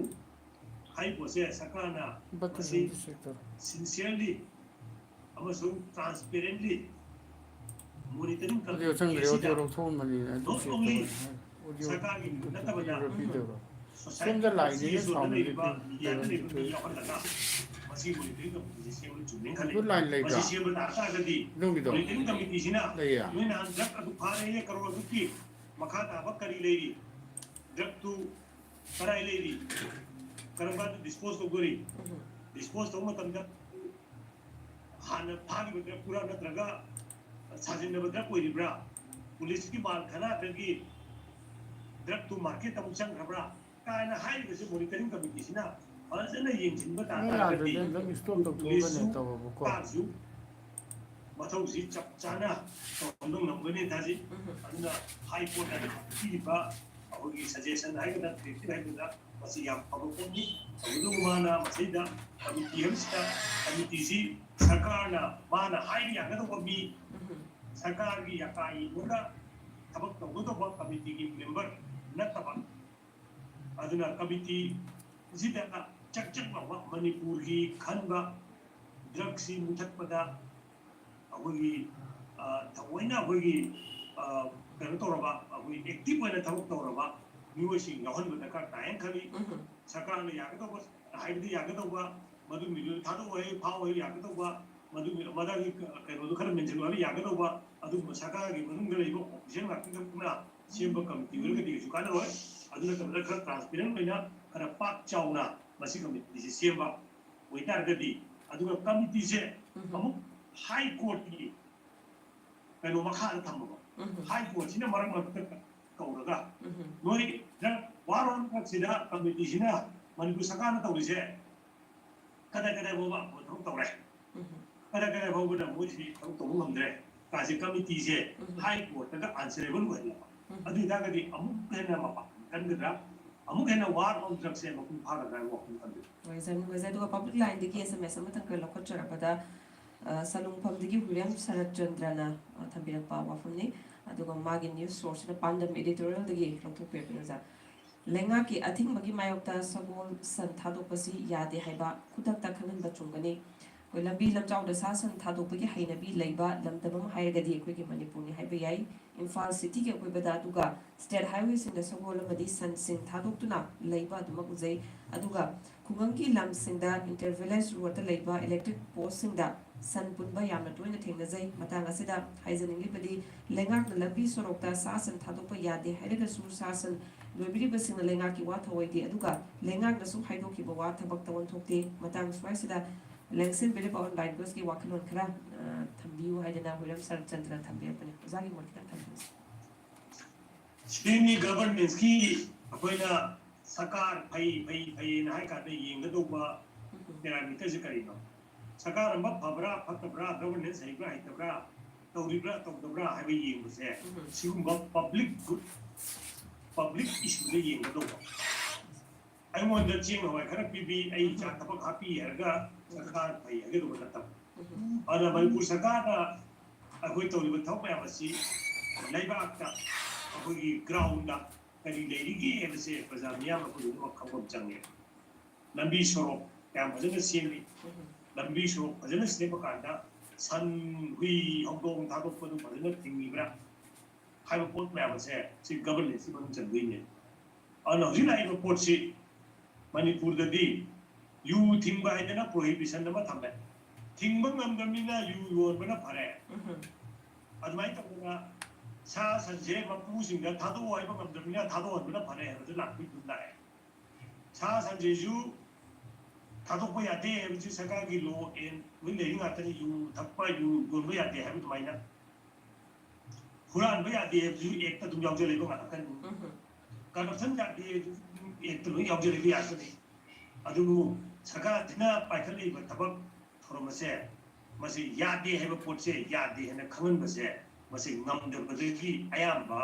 ꯍꯥꯏꯔꯤꯕ ꯄꯣꯠꯁꯦ ꯁꯔꯀꯥꯔꯅ ꯕꯠ ꯃꯁꯤ ꯇꯨ ꯁꯦꯛꯇꯔ꯫ ꯁꯤꯟꯁꯤꯌꯔꯂꯤ ꯑꯃꯁꯨꯡ ꯇ꯭ꯔꯥꯟꯁꯄꯦꯔꯦꯟꯠꯂꯤ ꯃꯣꯅꯤꯇꯔꯤꯡ ꯑꯣꯗꯤꯑꯣ ꯆꯪꯗ꯭ꯔꯦ, ꯀꯃꯤꯇꯤ ꯑꯣꯗꯤꯑꯣ ꯑꯁꯤꯗ ꯂꯧꯊꯣꯛꯑꯝꯕꯅꯤꯅ ꯑꯗꯨ not ꯆꯦꯛ only ꯇꯧꯕꯅꯤ꯫ ꯑꯣꯗꯤꯑꯣ ꯁꯔꯀꯥꯔꯒꯤ ꯄꯤꯕ꯭ꯔꯥ ꯅꯠꯇꯕꯗ ꯄꯤꯗꯕ꯭ꯔꯥ? ꯁꯣꯁꯥꯏꯇꯤ ꯁꯣꯝꯗ ꯂꯥꯏꯟꯁꯤꯅ ꯁꯤ ꯁꯣꯗ ꯁꯥꯎꯟꯗꯗꯤ ꯂꯩꯔꯤꯕ ꯄꯤꯕ꯭ꯔꯥ? ꯃꯤꯗꯤꯌꯥꯗ ꯂꯩꯕ ꯃꯤ ꯌꯥꯎꯍꯜꯂꯒ ꯃꯁꯤ ꯃꯣꯅꯤꯇꯔꯤꯡ ꯀꯃꯤꯇꯤꯁꯦ ꯁꯦꯝꯕ ꯆꯨꯝꯃꯦꯅ ꯈꯜꯂꯤ꯫ ꯒꯨꯗ ꯂꯥꯏꯟ ꯂꯩꯕ꯭ꯔꯥ? ꯃꯁꯤ ꯁꯦꯝꯕ ꯇꯥꯔ ꯇꯥꯔꯒꯗꯤ ꯑꯗꯣꯝꯒꯤꯗꯣ? ꯃꯣꯅꯤꯇꯔꯤꯡ ꯀꯃꯤꯇꯤꯁꯤꯅ ꯂꯩꯌꯦ꯫ ꯅꯣꯏ ꯅꯍꯥꯟ ꯗ꯭ꯔꯒ ꯑꯗꯨ ꯐꯥꯔꯦ, ꯀꯔꯣꯔ ꯑꯗꯨꯛꯀꯤ ꯃꯈꯥ ꯇꯥꯕ ꯀꯔꯤ ꯂꯩꯔꯤ? ꯗ꯭ꯔꯒꯇꯨ ꯀꯗꯥꯏ ꯂꯩꯔꯤ? ꯀꯔꯝ ꯀꯥꯟꯗ ꯗꯤꯁꯄꯣꯖ ꯇꯧꯗꯣꯔꯤ? ꯗꯤꯁꯄꯣꯖ ꯇꯧꯕ ꯃꯇꯝꯗ ꯍꯥꯟꯅ ꯐꯥꯈꯤꯕ ꯗ꯭ꯔꯒꯇꯨꯔꯥ ꯅꯠꯇ꯭ꯔꯒ ꯁꯥꯖꯤꯟꯅꯕ ꯗ꯭ꯔꯒ ꯑꯣꯏꯔꯤꯕ꯭ꯔꯥ? ꯄꯨꯂꯤꯁꯀꯤ ꯃꯥꯜ ꯈꯔꯗꯒꯤ ꯗ꯭ꯔꯒꯇꯨ ꯃꯥꯔꯀꯦꯠꯇ ꯑꯃꯨꯛ ꯆꯪꯈ꯭ꯔꯕ꯭ꯔꯥ? ꯀꯥꯏꯅ ꯍꯥꯏꯔꯤꯕꯁꯦ ꯃꯣꯅꯤꯇꯔꯤꯡ ꯀꯃꯤꯇꯤꯁꯤꯅ ꯐꯖꯅ ꯌꯦꯡꯁꯤꯟꯕ ꯅꯪ ꯇꯥꯔꯒꯗꯤ ꯌꯥꯗ꯭ꯔꯗꯤ ꯅꯪ ꯁ꯭ꯇꯣꯞ ꯇꯧꯊꯣꯛꯑꯒꯅꯦ ꯄꯨꯂꯤꯁꯁꯨ ꯇꯧꯔꯣꯕꯀꯣ꯫ ꯁꯔꯀꯥꯔꯁꯨ ꯃꯊꯧꯁꯤ ꯆꯞ ꯆꯥꯅ ꯇꯧꯔꯝꯗꯧ ꯉꯝꯒꯅꯤ ꯊꯥꯖꯩ꯫ ꯎꯝ꯫ ꯑꯗꯨꯅ ꯍꯥꯏ ꯀꯣꯔꯠꯅ ꯄꯤꯔꯤꯕ ꯑꯩꯈꯣꯏꯒꯤ ꯁꯖꯦꯁꯟ ꯍꯥꯏꯒꯗ꯭ꯔꯥ, ꯗꯤꯔꯦꯛꯇꯤꯚ ꯍꯥꯏꯒꯗ꯭ꯔꯥ, ꯃꯁꯤ ꯌꯥꯝ ꯐꯕ ꯄꯣꯠꯅꯤ꯫ ꯇꯧꯕꯇꯕꯨ ꯃꯥꯅ ꯃꯁꯤꯗ ꯀꯃꯤꯇꯤ ꯑꯃꯁꯤꯗ, ꯀꯃꯤꯇꯤꯁꯤ ꯁꯔꯀꯥꯔꯅ ꯃꯥꯅ ꯍꯥꯏꯕ ꯌꯥꯒꯗꯧꯕ ꯃꯤ, ꯎꯝ꯫ ꯁꯔꯀꯥꯔꯒꯤ ꯌꯥꯀꯥ ꯌꯦꯡꯉꯒ ꯊꯕꯛ ꯇꯧꯒꯗꯧꯕ ꯀꯃꯤꯇꯤꯒꯤ ꯃꯦꯝꯕꯔ ꯅꯠꯇꯕ, ꯑꯗꯨꯅ ꯀꯃꯤꯇꯤꯁꯤꯗ ꯆꯛ ꯆꯛ ꯂꯥꯎꯕ ꯃꯅꯤꯄꯨꯔꯒꯤ ꯈꯟꯕ ꯗ꯭ꯔꯒꯁꯤ ꯃꯨꯊꯠꯄꯗ ꯑꯩꯈꯣꯏꯒꯤ, ꯑ, ꯊꯑꯣꯏꯅ ꯑꯩꯈꯣꯏꯒꯤ, ꯑ, ꯀꯩꯅꯣ ꯇꯧꯔꯕ, ꯑꯩꯈꯣꯏ ꯑꯦꯛꯇꯤꯚ ꯑꯣꯏꯅ ꯊꯕꯛ ꯇꯧꯔꯕ ꯃꯤꯑꯣꯏꯁꯤꯡ ꯌꯥꯎꯍꯟꯕ ꯗꯔꯀꯥꯔ ꯇꯥꯏꯌꯦꯅ ꯈꯜꯂꯤ꯫ ꯎꯝ꯫ ꯁꯔꯀꯥꯔꯅ ꯌꯥꯒꯗꯧꯕ, ꯍꯥꯏꯕꯗꯤ ꯌꯥꯒꯗꯧꯕ, ꯃꯗꯨ ꯃꯤꯗꯨ ꯊꯥꯗꯣꯛꯑꯣ ꯍꯥꯏ, ꯐꯥꯎ ꯍꯥꯏ ꯌꯥꯒꯗꯧꯕ, ꯃꯗꯨꯒꯤ ꯃꯗꯥꯒꯤ ꯀꯩꯅꯣꯗꯨ ꯈꯔ ꯃꯦꯟꯁꯤꯜꯂꯨ ꯍꯥꯏꯕ ꯌꯥꯒꯗꯧꯕ, ꯑꯗꯨꯒꯨꯝꯕ ꯁꯔꯀꯥꯔꯒꯤ ꯃꯅꯨꯡꯗ ꯂꯩꯕ ꯑꯣꯐꯤꯁꯤꯌꯦꯜ ꯉꯥꯛꯇ ꯅꯠꯇꯅ ꯁꯦꯝꯕ ꯀꯃꯤꯇꯤ ꯑꯣꯏꯔꯒꯗꯤ ꯀꯩꯁꯨ ꯀꯥꯟꯅꯔꯣꯏ꯫ ꯑꯗꯨ ꯅꯠꯇꯕꯗ ꯈꯔ ꯇ꯭ꯔꯥꯟꯁꯄꯦꯔꯦꯟ ꯑꯣꯏꯅ, ꯈꯔ ꯄꯥꯛ ꯆꯥꯎꯅ ꯃꯁꯤ ꯀꯃꯤꯇꯤꯁꯤ ꯁꯦꯝꯕ ꯑꯣꯏꯇꯥꯔꯒꯗꯤ, ꯑꯗꯨꯒ ꯀꯃꯤꯇꯤꯁꯦ ꯎꯝ꯫ ꯑꯃꯨꯛ ꯍꯥꯏ ꯀꯣꯔꯠꯀꯤ ꯀꯩꯅꯣ ꯃꯈꯥꯗ ꯊꯝꯃꯕ, ꯎꯝ꯫ ꯍꯥꯏ ꯀꯣꯔꯠꯁꯤꯅ ꯃꯔꯛ ꯃꯔꯛꯇ ꯀꯧꯔꯒ, ꯎꯝ꯫ ꯅꯣꯏ ꯅꯪ ꯋꯥꯔꯣꯟ ꯁꯤꯗ ꯀꯃꯤꯇꯤꯁꯤꯅ ꯃꯅꯤꯄꯨꯔ ꯁꯔꯀꯥꯔꯅ ꯇꯧꯔꯤꯁꯦ ꯀꯗꯥꯏ ꯀꯗꯥꯏ ꯐꯥꯎꯕ ꯑꯐꯕ ꯊꯕꯛ ꯇꯧꯔꯦ, ꯎꯝ꯫ ꯀꯗꯥꯏ ꯀꯗꯥꯏ ꯐꯥꯎꯕꯗ ꯃꯣꯏꯁꯤ ꯊꯕꯛ ꯇꯧꯕ ꯉꯝꯗ꯭ꯔꯦ ꯀꯥꯁꯦ ꯀꯃꯤꯇꯤꯁꯦ ꯎꯝ꯫ ꯍꯥꯏ ꯀꯣꯔꯠꯇꯒ ꯑꯟꯁꯔꯦꯕꯜ ꯑꯣꯏꯍꯜꯂꯕ, ꯎꯝ꯫ ꯑꯗꯨ ꯑꯣꯏꯇꯥꯔꯒꯗꯤ ꯑꯃꯨꯛ ꯍꯦꯟꯅ ꯃꯄꯥꯡꯒꯜ ꯀꯟꯒꯗ꯭ꯔꯥ, ꯑꯃꯨꯛ ꯍꯦꯟꯅ ꯋꯥꯔ ꯑꯣꯟ ꯗ꯭ꯔꯒꯁꯦ ꯃꯄꯨꯡ ꯐꯥꯒꯗ꯭ꯔꯥ ꯍꯥꯏꯕ ꯋꯥꯐꯝ ꯊꯝꯖꯩ꯫ ꯍꯣꯏ, ꯌꯥꯝ ꯅꯨꯡꯉꯥꯏꯖꯩ꯫ ꯑꯗꯨꯒ ꯄꯕ꯭ꯂꯤꯛ ꯂꯥꯏꯟꯗꯒꯤ ꯑꯦꯁ ꯑꯦꯝ ꯑꯦꯁ ꯑꯃꯇꯪꯒ ꯂꯧꯈꯠꯆꯔꯛꯄꯗ, ꯑ, ꯁꯂꯨꯡꯐꯝꯗꯒꯤ ꯍꯨꯏꯔꯦꯝ ꯁꯔꯠ ꯆꯟꯗ꯭ꯔꯅ, ꯑ, ꯊꯝꯕꯤꯔꯛꯄ ꯋꯥꯐꯝꯅꯤ꯫ ꯑꯗꯨꯒ ꯃꯥꯒꯤ ꯅ꯭ꯌꯨꯁ ꯁꯣꯔꯁꯁꯤꯅ ꯄꯥꯟꯗꯝ ꯏꯗꯤꯇꯣꯔꯤꯌꯦꯜꯗꯒꯤ ꯂꯧꯊꯣꯛꯄꯤꯔꯛꯄꯅꯤ, ꯑꯣꯖꯥ꯫ ꯂꯩꯉꯥꯛꯀꯤ ꯑꯊꯤꯡꯕꯒꯤ ꯃꯥꯌꯣꯛꯇ ꯁꯒꯣꯜ ꯁꯟ ꯊꯥꯗꯣꯛꯄꯁꯤ ꯌꯥꯗꯦ ꯍꯥꯏꯕ ꯈꯨꯗꯛꯇ ꯈꯪꯍꯟꯕ ꯆꯨꯝꯒꯅꯤ꯫ ꯑꯩꯈꯣꯏ ꯂꯝꯕꯤ ꯂꯝꯖꯥꯎꯗ ꯁꯥ ꯁꯟ ꯊꯥꯗꯣꯛꯄꯒꯤ ꯍꯩꯅꯕꯤ ꯂꯩꯕ ꯂꯝꯗꯝ ꯑꯃ ꯍꯥꯏꯔꯒꯗꯤ ꯑꯩꯈꯣꯏꯒꯤ ꯃꯅꯤꯄꯨꯔꯅꯤ ꯍꯥꯏꯕ ꯌꯥꯏ꯫ ꯏꯝꯐꯥꯜ ꯁꯤꯇꯤꯒꯤ ꯑꯀꯣꯏꯕꯗ, ꯑꯗꯨꯒ ꯁ꯭ꯇꯦꯠ ꯍꯥꯏꯋꯦꯁꯤꯡꯗ ꯁꯒꯣꯜ ꯑꯃꯗꯤ ꯁꯟꯁꯤꯡ ꯊꯥꯗꯣꯛꯇꯨꯅ ꯂꯩꯕ ꯑꯗꯨꯃꯛ ꯎꯖꯩ꯫ ꯑꯗꯨꯒ ꯈꯨꯡꯒꯪꯒꯤ ꯂꯝꯁꯤꯡꯗ ꯏꯟꯇꯔ ꯚꯤꯂꯦꯖ ꯔꯣꯗꯇ ꯂꯩꯕ ꯏꯂꯦꯛꯇ꯭ꯔꯤꯛ ꯄꯣꯁꯁꯤꯡꯗ ꯁꯟ ꯄꯨꯟꯕ ꯌꯥꯝꯅ ꯇꯣꯏꯅ ꯊꯦꯡꯅꯖꯩ꯫ ꯃꯇꯥꯡ ꯑꯁꯤꯗ ꯍꯥꯏꯖꯅꯤꯡꯂꯤꯕꯗꯤ, ꯂꯩꯉꯥꯛꯅ ꯂꯝꯕꯤ ꯁꯣꯔꯣꯛꯇ ꯁꯥ ꯁꯟ ꯊꯥꯗꯣꯛꯄ ꯌꯥꯗꯦ ꯍꯥꯏꯔꯒꯁꯨ ꯁꯥ ꯁꯟ ꯂꯣꯏꯕꯤꯔꯤꯕꯁꯤꯡꯅ ꯂꯩꯉꯥꯛꯀꯤ ꯋꯥ ꯊꯧꯑꯣꯏꯗꯦ, ꯑꯗꯨꯒ ꯂꯩꯉꯥꯛꯅꯁꯨ ꯍꯥꯏꯗꯣꯛꯈꯤꯕ ꯋꯥ ꯊꯕꯛꯇ ꯑꯣꯟꯊꯣꯛꯇꯦ꯫ ꯃꯇꯥꯡ ꯁ꯭ꯋꯥꯏꯁꯤꯗ ꯂꯦꯡꯁꯤꯟꯕꯤꯔꯤꯕ ꯑꯣꯟꯂꯥꯏꯟ ꯀꯣꯔꯁꯀꯤ ꯋꯥꯈꯜꯂꯣꯟ ꯈꯔ, ꯑ, ꯊꯝꯕꯤꯌꯨ ꯍꯥꯏꯗꯅ ꯍꯣꯏꯔꯝ ꯁꯔꯠꯆꯟꯗ꯭ꯔꯅ ꯊꯝꯕꯤꯔꯛꯄꯅꯤ꯫ ꯑꯣꯖꯥꯒꯤ ꯃꯣꯠ ꯈꯤꯇꯪ ꯊꯝꯕꯤꯌꯨ꯫ ꯁꯤꯒꯤ ꯒꯚꯔꯅꯦꯟꯁꯀꯤ ꯑꯩꯈꯣꯏꯅ ꯁꯔꯀꯥꯔ ꯐꯩ, ꯐꯩ, ꯐꯩꯅ ꯍꯥꯏ ꯀꯥꯟꯗ ꯌꯦꯡꯒꯗꯧꯕ ꯎꯝ꯫ ꯄꯦꯔꯥꯃꯤꯇꯔꯁꯦ ꯀꯔꯤꯅꯣ? ꯁꯔꯀꯥꯔ ꯑꯃ ꯐꯕ꯭ꯔꯥ, ꯐꯠꯇꯕ꯭ꯔꯥ, ꯒꯚꯔꯅꯦꯟꯁ ꯍꯩꯕ꯭ꯔꯥ, ꯍꯩꯇꯕ꯭ꯔꯥ, ꯇꯧꯔꯤꯕ꯭ꯔꯥ, ꯇꯧꯗꯕ꯭ꯔꯥ ꯍꯥꯏꯕ ꯌꯦꯡꯕꯁꯦ, ꯎꯝ꯫ ꯁꯤꯒꯨꯝꯕ ꯄꯕ꯭ꯂꯤꯛ ꯒꯨꯗ, ꯄꯕ꯭ꯂꯤꯛ ꯏꯁꯨꯗ ꯌꯦꯡꯒꯗꯧꯕ꯫ ꯑꯩꯉꯣꯟꯗ ꯆꯦꯡ ꯍꯋꯥꯏ ꯈꯔ ꯄꯤꯕꯤ, ꯑꯩ ꯏꯆꯥ ꯊꯕꯛ ꯍꯥꯞꯄꯤ ꯍꯥꯏꯔꯒ ꯁꯔꯀꯥꯔ ꯐꯩ ꯍꯥꯏꯒꯗꯧꯕ ꯅꯠꯇꯕ꯫ ꯑꯗꯨꯅ ꯃꯅꯤꯄꯨꯔ ꯁꯔꯀꯥꯔꯅ ꯑꯩꯈꯣꯏ ꯇꯧꯔꯤꯕ ꯊꯕꯛ ꯃꯌꯥꯝ ꯑꯁꯤ ꯂꯩꯕꯥꯛꯇ, ꯑꯩꯈꯣꯏꯒꯤ ꯒ꯭ꯔꯥꯎꯟꯗ ꯀꯔꯤ ꯂꯩꯔꯤꯒꯦ ꯍꯥꯏꯕꯁꯦ ꯄ꯭ꯔꯖꯥ ꯃꯤꯌꯥꯝ ꯑꯩꯈꯣꯏ ꯂꯣꯏꯅꯃꯛ ꯈꯪꯕ ꯑꯃ ꯆꯪꯉꯦ꯫ ꯂꯝꯕꯤ ꯁꯣꯔꯣꯛ ꯌꯥꯝ ꯐꯖꯅ ꯁꯦꯝꯃꯤ꯫ ꯂꯝꯕꯤ ꯁꯣꯔꯣꯛ ꯐꯖꯅ ꯁꯦꯝꯕ ꯀꯥꯟꯗ ꯁꯟ, ꯍꯨꯏ, ꯍꯧꯗꯣꯡ ꯊꯥꯗꯣꯛꯄꯗꯨ ꯐꯖꯅ ꯊꯤꯡꯉꯤꯕ꯭ꯔꯥ ꯍꯥꯏꯕ ꯄꯣꯠ ꯃꯌꯥꯝ ꯑꯁꯦ ꯁꯤ ꯒꯚꯔꯅꯦꯟꯁꯀꯤ ꯃꯅꯨꯡ ꯆꯟꯗꯣꯏꯅꯦ꯫ ꯑꯗꯨꯅ ꯍꯧꯖꯤꯛ ꯂꯥꯛꯏꯕ ꯄꯣꯠꯁꯤ ꯃꯅꯤꯄꯨꯔꯗꯗꯤ ꯌꯨ ꯊꯤꯡꯕ ꯍꯥꯏꯗꯅ ꯄ꯭ꯔꯣꯍꯤꯕꯤꯁꯟ ꯑꯃ ꯊꯝꯃꯦ꯫ ꯊꯤꯡꯕ ꯉꯝꯗ꯭ꯔꯕꯅꯤꯅ ꯌꯨ ꯌꯣꯟꯕꯅ ꯐꯔꯦ꯫ ꯎꯝ꯫ ꯑꯗꯨꯃꯥꯏꯅ ꯇꯧꯗꯅ ꯁꯥ ꯁꯟꯁꯦ ꯃꯄꯨꯁꯤꯡꯗ ꯊꯥꯗꯣꯛꯑꯣ ꯍꯥꯏꯕ ꯉꯝꯗ꯭ꯔꯕꯅꯤꯅ ꯊꯥꯗꯣꯛꯍꯟꯕꯅ ꯐꯔꯦ ꯍꯥꯏꯕꯁꯨ ꯂꯥꯛꯄꯒꯤ ꯐꯤꯕꯝ ꯂꯥꯛꯑꯦ꯫ ꯁꯥ ꯁꯟꯁꯤꯁꯨ ꯊꯥꯗꯣꯛꯄ ꯌꯥꯗꯦ ꯍꯥꯏꯕꯁꯤ ꯁꯔꯀꯥꯔꯒꯤ ꯂꯣ ꯑꯦꯟ ꯂꯣꯏ ꯂꯩꯔꯤ ꯉꯥꯛꯇꯅꯤ꯫ ꯌꯨ ꯊꯛꯄ, ꯌꯨ ꯌꯣꯟꯕ ꯌꯥꯗꯦ ꯍꯥꯏꯕ ꯑꯗꯨꯃꯥꯏꯅ꯫ ꯍꯨꯔꯥꯟꯕ ꯌꯥꯗꯦ ꯍꯥꯏꯕꯁꯨ ꯑꯦꯛꯇ ꯑꯗꯨꯝ ꯌꯥꯎꯖ ꯂꯩꯕ ꯉꯥꯛꯇꯅꯤ꯫ ꯎꯝ꯫ ꯀꯔꯞꯁꯟ ꯌꯥꯗꯦ ꯍꯥꯏꯕꯁꯨ ꯑꯦꯛꯇ ꯂꯣꯏ ꯌꯥꯎꯖ ꯂꯩꯕ ꯉꯥꯛꯇꯅꯤ꯫ ꯑꯗꯨꯕꯨ ꯁꯔꯀꯥꯔꯁꯤꯅ ꯄꯥꯏꯈꯠꯂꯛꯏꯕ ꯊꯕꯛ ꯊꯧꯔꯝ ꯑꯁꯦ, ꯃꯁꯤ ꯌꯥꯗꯦ ꯍꯥꯏꯕ ꯄꯣꯠꯁꯦ ꯌꯥꯗꯦ ꯍꯥꯏꯅ ꯈꯪꯍꯟꯕꯁꯦ, ꯃꯁꯤ ꯉꯝꯗꯕꯗꯒꯤ ꯑꯌꯥꯝꯕ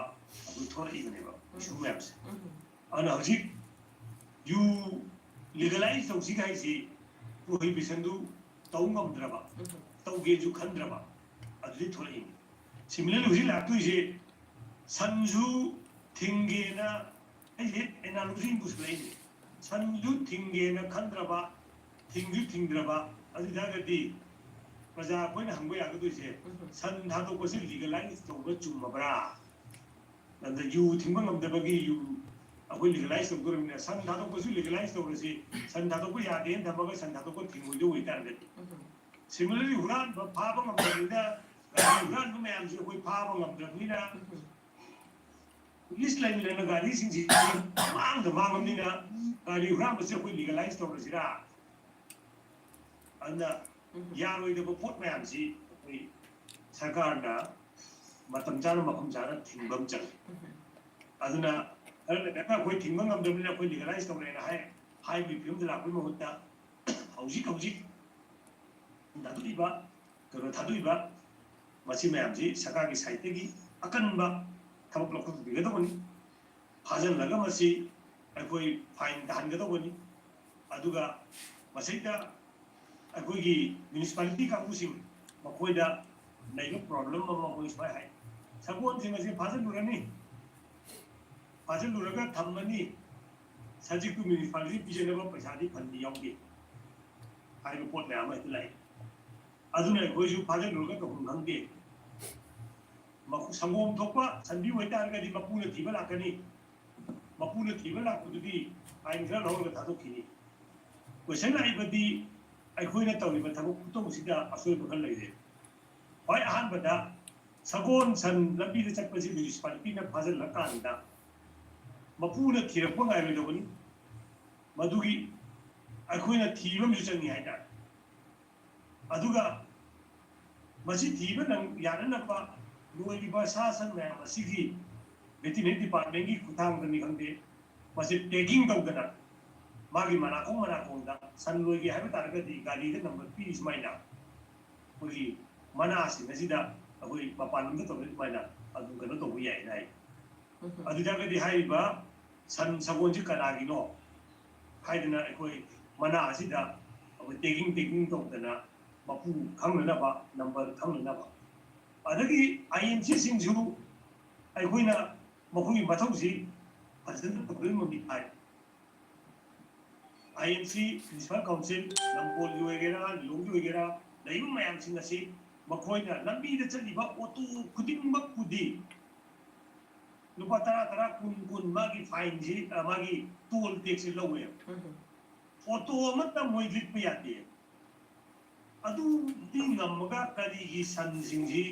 ꯑꯗꯨꯝ ꯊꯣꯔꯛꯏꯕꯅꯦꯕ, ꯎꯝ꯫ ꯏꯁꯨ ꯃꯌꯥꯝꯁꯦ꯫ ꯎꯝ꯫ ꯑꯗꯨꯅ ꯍꯧꯖꯤꯛ ꯌꯨ ꯂꯤꯒꯂꯥꯏꯁ ꯇꯧꯁꯤꯒ ꯍꯥꯏꯁꯤ ꯄ꯭ꯔꯣꯍꯤꯕꯤꯁꯟꯗꯨ ꯇꯧ ꯉꯝꯗ꯭ꯔꯕ, ꯎꯝ꯫ ꯇꯧꯒꯦꯁꯨ ꯈꯟꯗ꯭ꯔꯕ, ꯑꯗꯨꯗꯤ ꯊꯣꯛꯂꯛꯏꯅꯤ꯫ ꯁꯤꯃꯤꯂꯔꯂꯤ ꯍꯧꯖꯤꯛ ꯂꯥꯛꯇꯣꯏꯁꯦ ꯁꯟꯁꯨ ꯊꯤꯡꯒꯦꯅ, ꯑꯩꯁꯦ ꯑꯦꯅꯥꯂꯣꯖꯤ ꯑꯃ ꯄꯨꯁꯤꯜꯂꯛꯏꯅꯦ꯫ ꯁꯟꯁꯨ ꯊꯤꯡꯒꯦꯅ ꯈꯟꯗ꯭ꯔꯕ, ꯊꯤꯡꯁꯨ ꯊꯤꯡꯗ꯭ꯔꯕ, ꯑꯗꯨ ꯑꯣꯏꯇꯥꯔꯒꯗꯤ ꯄ꯭ꯔꯖꯥ ꯑꯩꯈꯣꯏꯅ ꯍꯪꯕ ꯌꯥꯒꯗꯣꯏꯁꯦ, ꯎꯝ꯫ ꯁꯟ ꯊꯥꯗꯣꯛꯄꯁꯤ ꯂꯤꯒꯂꯥꯏꯁ ꯇꯧꯕ ꯆꯨꯝꯃꯕ꯭ꯔꯥ? ꯑꯗ ꯌꯨ ꯊꯤꯡꯕ ꯉꯝꯗꯕꯒꯤ ꯌꯨ ꯑꯩꯈꯣꯏ ꯂꯤꯒꯂꯥꯏꯁ ꯇꯧꯗꯣꯔꯕꯅꯤꯅ, ꯁꯟ ꯊꯥꯗꯣꯛꯄꯁꯨ ꯂꯤꯒꯂꯥꯏꯁ ꯇꯧꯔꯁꯤ, ꯁꯟ ꯊꯥꯗꯣꯛꯄ ꯌꯥꯗꯦꯅ ꯊꯝꯃꯒ ꯁꯟ ꯊꯥꯗꯣꯛꯄ ꯊꯤꯡꯉꯣꯏꯗꯧ ꯑꯣꯏꯇꯥꯔꯒꯗꯤ, ꯎꯝ꯫ Similarly, ꯍꯨꯔꯥꯟꯕ ꯐꯥꯕ ꯉꯝꯗꯕꯅꯤꯅ, ꯒꯥꯔꯤ ꯍꯨꯔꯥꯟꯕ ꯃꯌꯥꯝꯁꯦ ꯑꯩꯈꯣꯏ ꯐꯥꯕ ꯉꯝꯗ꯭ꯔꯕꯅꯤꯅ, ꯎꯝ꯫ ꯄꯨꯂꯤꯁ ꯂꯩꯅ ꯂꯩꯅ ꯒꯥꯔꯤꯁꯤꯡꯁꯤ ꯃꯥꯡꯗ ꯃꯥꯡꯉꯕꯅꯤꯅ, ꯒꯥꯔꯤ ꯍꯨꯔꯥꯟꯕꯁꯦ ꯑꯩꯈꯣꯏ ꯂꯤꯒꯂꯥꯏꯁ ꯇꯧꯔꯁꯤꯔꯥ? ꯑꯗꯨꯅ ꯎꯝ꯫ ꯌꯥꯔꯣꯏꯗꯕ ꯄꯣꯠ ꯃꯌꯥꯝꯁꯤ ꯑꯩꯈꯣꯏ ꯁꯔꯀꯥꯔꯅ ꯃꯇꯝ ꯆꯥꯅ ꯃꯐꯝ ꯆꯥꯅ ꯊꯤꯡꯕ ꯑꯃ ꯆꯪꯉꯤ꯫ ꯎꯝ꯫ ꯑꯗꯨꯅ ꯈꯔ ꯂꯩꯔꯒ ꯑꯩꯈꯣꯏ ꯊꯤꯡꯕ ꯉꯝꯗꯕꯅꯤꯅ ꯑꯩꯈꯣꯏ ꯂꯤꯒꯂꯥꯏꯁ ꯇꯧꯔꯦꯅ ꯍꯥꯏ, ꯍꯥꯏꯕꯒꯤ ꯐꯤꯕꯝꯗ ꯂꯥꯛꯄꯒꯤ ꯃꯍꯨꯠꯇ ꯍꯧꯖꯤꯛ ꯍꯧꯖꯤꯛ ꯊꯥꯗꯣꯛꯏꯕ, ꯀꯩꯅꯣ ꯊꯥꯗꯣꯛꯏꯕ ꯃꯁꯤ ꯃꯌꯥꯝꯁꯤ ꯁꯔꯀꯥꯔꯒꯤ ꯁꯥꯏꯠꯇꯒꯤ ꯑꯀꯟꯕ ꯊꯕꯛ ꯂꯧꯈꯠꯄꯤꯒꯗꯧꯕꯅꯤ꯫ ꯐꯥꯖꯤꯜꯂꯒ ꯃꯁꯤ ꯑꯩꯈꯣꯏ ꯐꯥꯏꯟ ꯇꯥꯍꯟꯒꯗꯧꯕꯅꯤ꯫ ꯑꯗꯨꯒ ꯃꯁꯤꯗ ꯑꯩꯈꯣꯏꯒꯤ ꯃ꯭ꯌꯨꯅꯤꯁꯤꯄꯥꯂꯤꯇꯤ ꯀꯥꯡꯕꯨꯁꯤꯡ, ꯃꯈꯣꯏꯗ ꯂꯩꯕ ꯄ꯭ꯔꯣꯕ꯭ꯂꯦꯝ ꯑꯃ ꯃꯈꯣꯏ ꯁꯨꯃꯥꯏꯅ ꯍꯥꯏ, ꯁꯒꯣꯜꯁꯤꯡ ꯑꯁꯤ ꯐꯥꯖꯤꯜꯂꯨꯔꯅꯤ, ꯐꯥꯖꯤꯜꯂꯨꯔꯒ ꯊꯝꯃꯅꯤ, ꯁꯖꯤꯛꯇꯨ ꯃ꯭ꯌꯨꯅꯤꯁꯤꯄꯥꯂꯤꯇꯤ ꯄꯤꯖꯅꯕ ꯄꯩꯁꯥꯗꯤ ꯐꯟꯗꯤ ꯌꯥꯎꯗꯦ ꯍꯥꯏꯕ ꯄꯣꯠ ꯃꯌꯥꯝ ꯑꯃ ꯍꯦꯛꯇ ꯂꯥꯛꯏ꯫ ꯑꯗꯨꯅ ꯑꯩꯈꯣꯏꯁꯨ ꯐꯥꯖꯤꯜꯂꯨꯔꯒ ꯇꯧꯐꯝ ꯈꯪꯗꯦ꯫ ꯃꯈꯣꯏ ꯁꯪꯒꯣꯝ ꯊꯣꯛꯄ ꯁꯟꯕꯤ ꯑꯣꯏꯇꯥꯔꯒꯗꯤ ꯃꯄꯨꯅ ꯊꯤꯕ ꯂꯥꯛꯀꯅꯤ꯫ ꯃꯄꯨꯅ ꯊꯤꯕ ꯂꯥꯛꯄꯗꯨꯗꯤ ꯐꯥꯏꯟ ꯈꯔ ꯂꯧꯔꯒ ꯊꯥꯗꯣꯛꯈꯤꯅꯤ꯫ ꯀꯣꯏꯁꯟ ꯂꯥꯛꯏꯕꯗꯤ ꯑꯩꯈꯣꯏꯅ ꯇꯧꯔꯤꯕ ꯊꯕꯛ ꯈꯨꯇꯧꯁꯤꯗ ꯑꯁꯣꯏꯕ ꯈꯔ ꯂꯩꯔꯦ꯫ ꯈ꯭ꯋꯥꯏ ꯑꯍꯥꯟꯕꯗ ꯁꯒꯣꯜ ꯁꯟ ꯂꯝꯕꯤꯗ ꯆꯠꯄꯁꯤ ꯃ꯭ꯌꯨꯅꯤꯁꯤꯄꯥꯂꯤꯇꯤꯅ ꯐꯥꯖꯤꯜꯂꯀꯥꯟꯗ ꯃꯄꯨꯅ ꯊꯤꯔꯛꯄ ꯉꯥꯏꯔꯣꯏꯗꯧꯕꯅꯤ꯫ ꯃꯗꯨꯒꯤ ꯑꯩꯈꯣꯏꯅ ꯊꯤꯕ ꯑꯃꯁꯨ ꯆꯪꯉꯤ ꯍꯥꯏꯇꯥꯔꯦ꯫ ꯑꯗꯨꯒ ꯃꯁꯤ ꯊꯤꯕ ꯅꯪ ꯌꯥꯅꯅꯕ ꯂꯣꯏꯔꯤꯕ ꯁꯥ ꯁꯟ ꯃꯌꯥꯝ ꯑꯁꯤꯒꯤ ꯚꯦꯇꯤꯅꯔꯤ ꯗꯤꯄꯥꯔꯠꯃꯦꯟꯒꯤ ꯈꯨꯠꯊꯥꯡꯗꯅꯤ ꯈꯪꯗꯦ, ꯃꯁꯤ ꯇꯦꯒꯤꯡ ꯇꯧꯗꯅ ꯃꯥꯒꯤ ꯃꯅꯥꯀꯣꯡ ꯃꯅꯥꯀꯣꯡꯗ ꯁꯟ ꯂꯣꯏꯒꯦ ꯍꯥꯏꯕ ꯇꯥꯔꯒꯗꯤ ꯒꯥꯔꯤꯗ ꯅꯝꯕꯔ ꯄꯤꯔꯤ ꯁꯨꯃꯥꯏꯅ ꯑꯩꯈꯣꯏꯒꯤ ꯃꯅꯥꯁꯤꯡ ꯑꯁꯤꯗ ꯑꯩꯈꯣꯏ ꯃꯄꯥꯟ ꯂꯝꯗ ꯇꯧꯅꯔꯤ ꯑꯗꯨꯃꯥꯏꯅ ꯑꯗꯨꯝ ꯀꯩꯅꯣ ꯇꯧꯕ ꯌꯥꯏꯅ ꯍꯥꯏ꯫ ꯎꯝ꯫ ꯑꯗꯨ ꯑꯣꯏꯇꯥꯔꯒꯗꯤ ꯍꯥꯏꯔꯤꯕ ꯁꯟ ꯁꯒꯣꯜꯁꯤ ꯀꯅꯥꯒꯤꯅꯣ ꯍꯥꯏꯗꯅ ꯑꯩꯈꯣꯏ ꯃꯅꯥ ꯑꯁꯤꯗ ꯑꯩꯈꯣꯏ ꯇꯦꯒꯤꯡ ꯇꯦꯒꯤꯡ ꯇꯧꯗꯅ ꯃꯄꯨ ꯈꯪꯅꯅꯕ, ꯅꯝꯕꯔ ꯈꯪꯅꯅꯕ꯫ ꯑꯗꯒꯤ ꯑꯥꯏ ꯑꯦꯟ ꯁꯤꯁꯤꯡꯁꯨ ꯑꯩꯈꯣꯏꯅ ꯃꯈꯣꯏꯒꯤ ꯃꯊꯧꯁꯤ ꯐꯖꯅ ꯇꯧꯕꯤꯔꯝꯃꯤ ꯍꯥꯏ꯫ ꯑꯥꯏ ꯑꯦꯟ ꯁꯤ, ꯃ꯭ꯌꯨꯅꯤꯁꯤꯄꯥꯜ ꯀꯥꯎꯟꯁꯤꯜ, ꯂꯝꯀꯣꯜꯒꯤ ꯑꯣꯏꯒꯦꯔꯥ, ꯂꯤꯂꯣꯡꯒꯤ ꯑꯣꯏꯒꯦꯔꯥ, ꯂꯩꯔꯤꯕ ꯃꯌꯥꯝꯁꯤꯡ ꯑꯁꯤ ꯃꯈꯣꯏꯅ ꯂꯝꯕꯤꯗ ꯆꯠꯂꯤꯕ ꯑꯣꯇꯣ ꯈꯨꯗꯤꯡꯃꯛꯄꯨꯗꯤ ꯂꯨꯄꯥ ꯇꯔꯥ, ꯇꯔꯥ, ꯀꯨꯟ, ꯀꯨꯟ ꯃꯥꯒꯤ ꯐꯥꯏꯟꯁꯤ, ꯑ, ꯃꯥꯒꯤ ꯇꯣꯜ ꯇꯦꯛꯁꯁꯤ ꯂꯧꯋꯦꯕ꯫ ꯑꯣꯇꯣ ꯑꯃꯠꯇ ꯃꯣꯏ ꯂꯤꯠꯄ ꯌꯥꯗꯦ꯫ ꯑꯗꯨꯗꯤ ꯉꯝꯃꯒ ꯀꯔꯤꯒꯤ ꯁꯟꯁꯤꯡꯁꯤ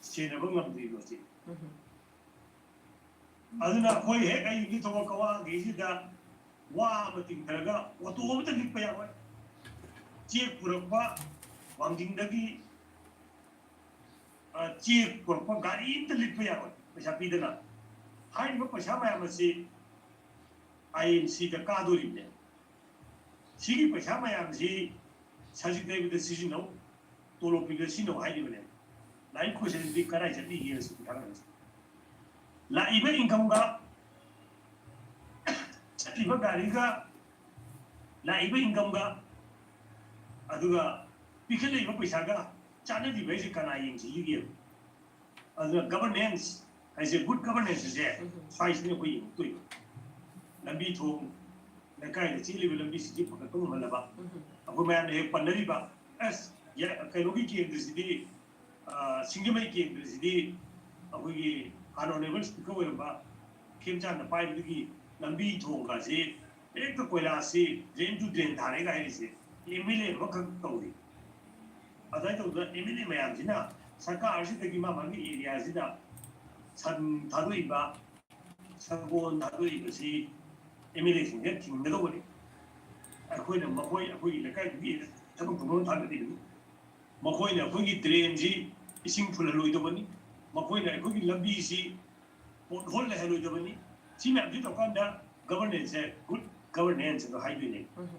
ꯁꯦꯟꯅꯕ ꯉꯝꯗ꯭ꯔꯤꯅꯣ ꯁꯤ? ꯑꯗꯨꯅ ꯑꯩꯈꯣꯏ ꯍꯦꯛ ꯑꯩ ꯅꯤꯡꯊꯧ ꯀꯋꯥꯒꯤꯁꯤꯗ ꯋꯥ ꯑꯃ ꯇꯤꯡꯊꯔꯒ ꯑꯣꯇꯣ ꯑꯃꯇ ꯂꯤꯠꯄ ꯌꯥꯔꯣꯏ꯫ ꯆꯦꯛ ꯄꯨꯔꯛꯄ ꯋꯥꯡꯖꯤꯡꯗꯒꯤ, ꯑ, ꯆꯦꯛ ꯄꯨꯔꯛꯄ ꯒꯥꯔꯤ ꯑꯃꯇ ꯂꯤꯠꯄ ꯌꯥꯔꯣꯏ ꯄꯩꯁꯥ ꯄꯤꯗꯅ꯫ ꯍꯥꯏꯔꯤꯕ ꯄꯩꯁꯥ ꯃꯌꯥꯝ ꯑꯁꯤ ꯑꯥꯏ ꯑꯦꯟ ꯁꯤꯗ ꯀꯥꯗꯣꯔꯤꯕꯅꯦ꯫ ꯁꯤꯒꯤ ꯄꯩꯁꯥ ꯃꯌꯥꯝꯁꯤ ꯁꯖꯤꯛ ꯂꯩꯕꯗ ꯁꯤꯖꯤꯟꯅꯧ, ꯇꯣꯂꯣꯞ ꯄꯤꯕꯗ ꯁꯤꯖꯤꯟꯅꯧ ꯍꯥꯏꯔꯤꯕꯅꯦ꯫ ꯂꯥꯏꯔꯤꯛ ꯀꯣꯏꯁꯟꯗꯤ ꯀꯗꯥꯏ ꯆꯠꯂꯤꯒꯦ ꯁꯤ ꯃꯊꯥ ꯁꯥꯏ꯫ ꯂꯥꯛꯏꯕ ꯏꯟꯀꯝꯒ ꯆꯠꯂꯤꯕ ꯒꯥꯔꯤꯒ ꯂꯥꯛꯏꯕ ꯏꯟꯀꯝꯒ ꯑꯗꯨꯒ ꯄꯤꯈꯠꯂꯛꯏꯕ ꯄꯩꯁꯥꯒ ꯆꯥꯟꯅꯗ꯭ꯔꯤꯕ ꯍꯥꯏꯁꯦ ꯀꯅꯥ ꯌꯦꯡꯁꯤꯜꯂꯤꯒꯦꯕ? ꯑꯗꯨꯅ ꯒꯕꯔꯅꯦꯟꯁ ꯍꯥꯏꯁꯦ, ꯒꯨꯗ ꯒꯕꯔꯅꯦꯟꯁ ꯍꯥꯏꯁꯦ ꯎꯝ꯫ ꯁ꯭ꯋꯥꯏꯁꯤꯅ ꯑꯩꯈꯣꯏ ꯌꯦꯡꯉꯛꯇꯣꯏꯕ꯫ ꯂꯝꯕꯤ ꯊꯣꯡ, ꯂꯩꯀꯥꯏꯗ ꯆꯦꯜꯂꯤꯕ ꯂꯝꯕꯤꯁꯤꯡꯁꯤ ꯐꯒꯠꯄ ꯉꯝꯍꯜꯂꯕ꯫ ꯎꯝ꯫ ꯑꯩꯈꯣꯏ ꯃꯌꯥꯝꯅ ꯍꯦꯛ ꯄꯟꯅꯔꯤꯕ, ꯑꯁ, ꯌꯥ-, ꯀꯩꯅꯣꯒꯤ ꯀꯦꯟꯗ꯭ꯔꯁꯤꯗꯤ, ꯑ, ꯁꯤꯡꯖꯃꯩ ꯀꯦꯟꯗ꯭ꯔꯁꯤꯗꯤ ꯑꯩꯈꯣꯏꯒꯤ ꯍꯥꯟꯅ ꯑꯣꯅꯔꯦꯕꯜ ꯁ꯭ꯄꯤꯀꯔ ꯑꯣꯏꯔꯝꯕ ꯈꯦꯝꯆꯥꯟꯅ ꯄꯥꯏꯕꯗꯒꯤ ꯂꯝꯕꯤ ꯊꯣꯡꯒꯁꯤ ꯍꯦꯛꯇ ꯀꯣꯏꯂꯥꯁꯁꯤ drain to drain ꯊꯥꯔꯦꯒ ꯍꯥꯏꯔꯤꯁꯦ ꯑꯦꯝ ꯑꯦꯜ ꯑꯦ ꯑꯃꯈꯛ ꯇꯧꯔꯤ꯫ ꯑꯗꯨꯃꯥꯏꯅ ꯇꯧꯗꯅ ꯑꯦꯝ ꯑꯦꯜ ꯑꯦ ꯃꯌꯥꯝꯁꯤꯅ ꯁꯔꯀꯥꯔꯁꯤꯗꯒꯤ ꯃꯥ ꯃꯥꯒꯤ ꯑꯦꯔꯤꯌꯥꯁꯤꯗ ꯁꯟ ꯊꯥꯗꯣꯛꯏꯕ, ꯁꯒꯣꯜ ꯊꯥꯗꯣꯛꯏꯕꯁꯤ ꯑꯦꯝ ꯑꯦꯜ ꯑꯦꯁꯤꯡꯁꯤꯅ ꯊꯤꯡꯒꯗꯧꯕꯅꯤ꯫ ꯑꯩꯈꯣꯏꯅ ꯃꯈꯣꯏ ꯑꯩꯈꯣꯏꯒꯤ ꯂꯩꯀꯥꯏꯗꯨꯒꯤ ꯊꯕꯛ ꯇꯧꯅꯕ ꯊꯥꯗꯣꯛꯏꯕꯅꯤ꯫ ꯃꯈꯣꯏꯅ ꯑꯩꯈꯣꯏꯒꯤ ꯗ꯭ꯔꯦꯟꯁꯤ ꯏꯁꯤꯡ ꯐꯨꯜꯍꯜꯂꯣꯏꯗꯕꯅꯤ, ꯃꯈꯣꯏꯅ ꯑꯩꯈꯣꯏꯒꯤ ꯂꯝꯕꯤꯁꯤ ꯄꯣꯠꯍꯣꯜ ꯂꯩꯍꯜꯂꯣꯏꯗꯕꯅꯤ꯫ ꯁꯤ ꯃꯌꯥꯝꯁꯤ ꯇꯧꯔꯀꯥꯟꯗ ꯒꯕꯔꯅꯦꯟꯁꯁꯦ ꯒꯨꯗ ꯒꯕꯔꯅꯦꯟꯁ ꯑꯗꯣ ꯍꯥꯏꯗꯣꯏꯅꯦ꯫ ꯎꯝ꯫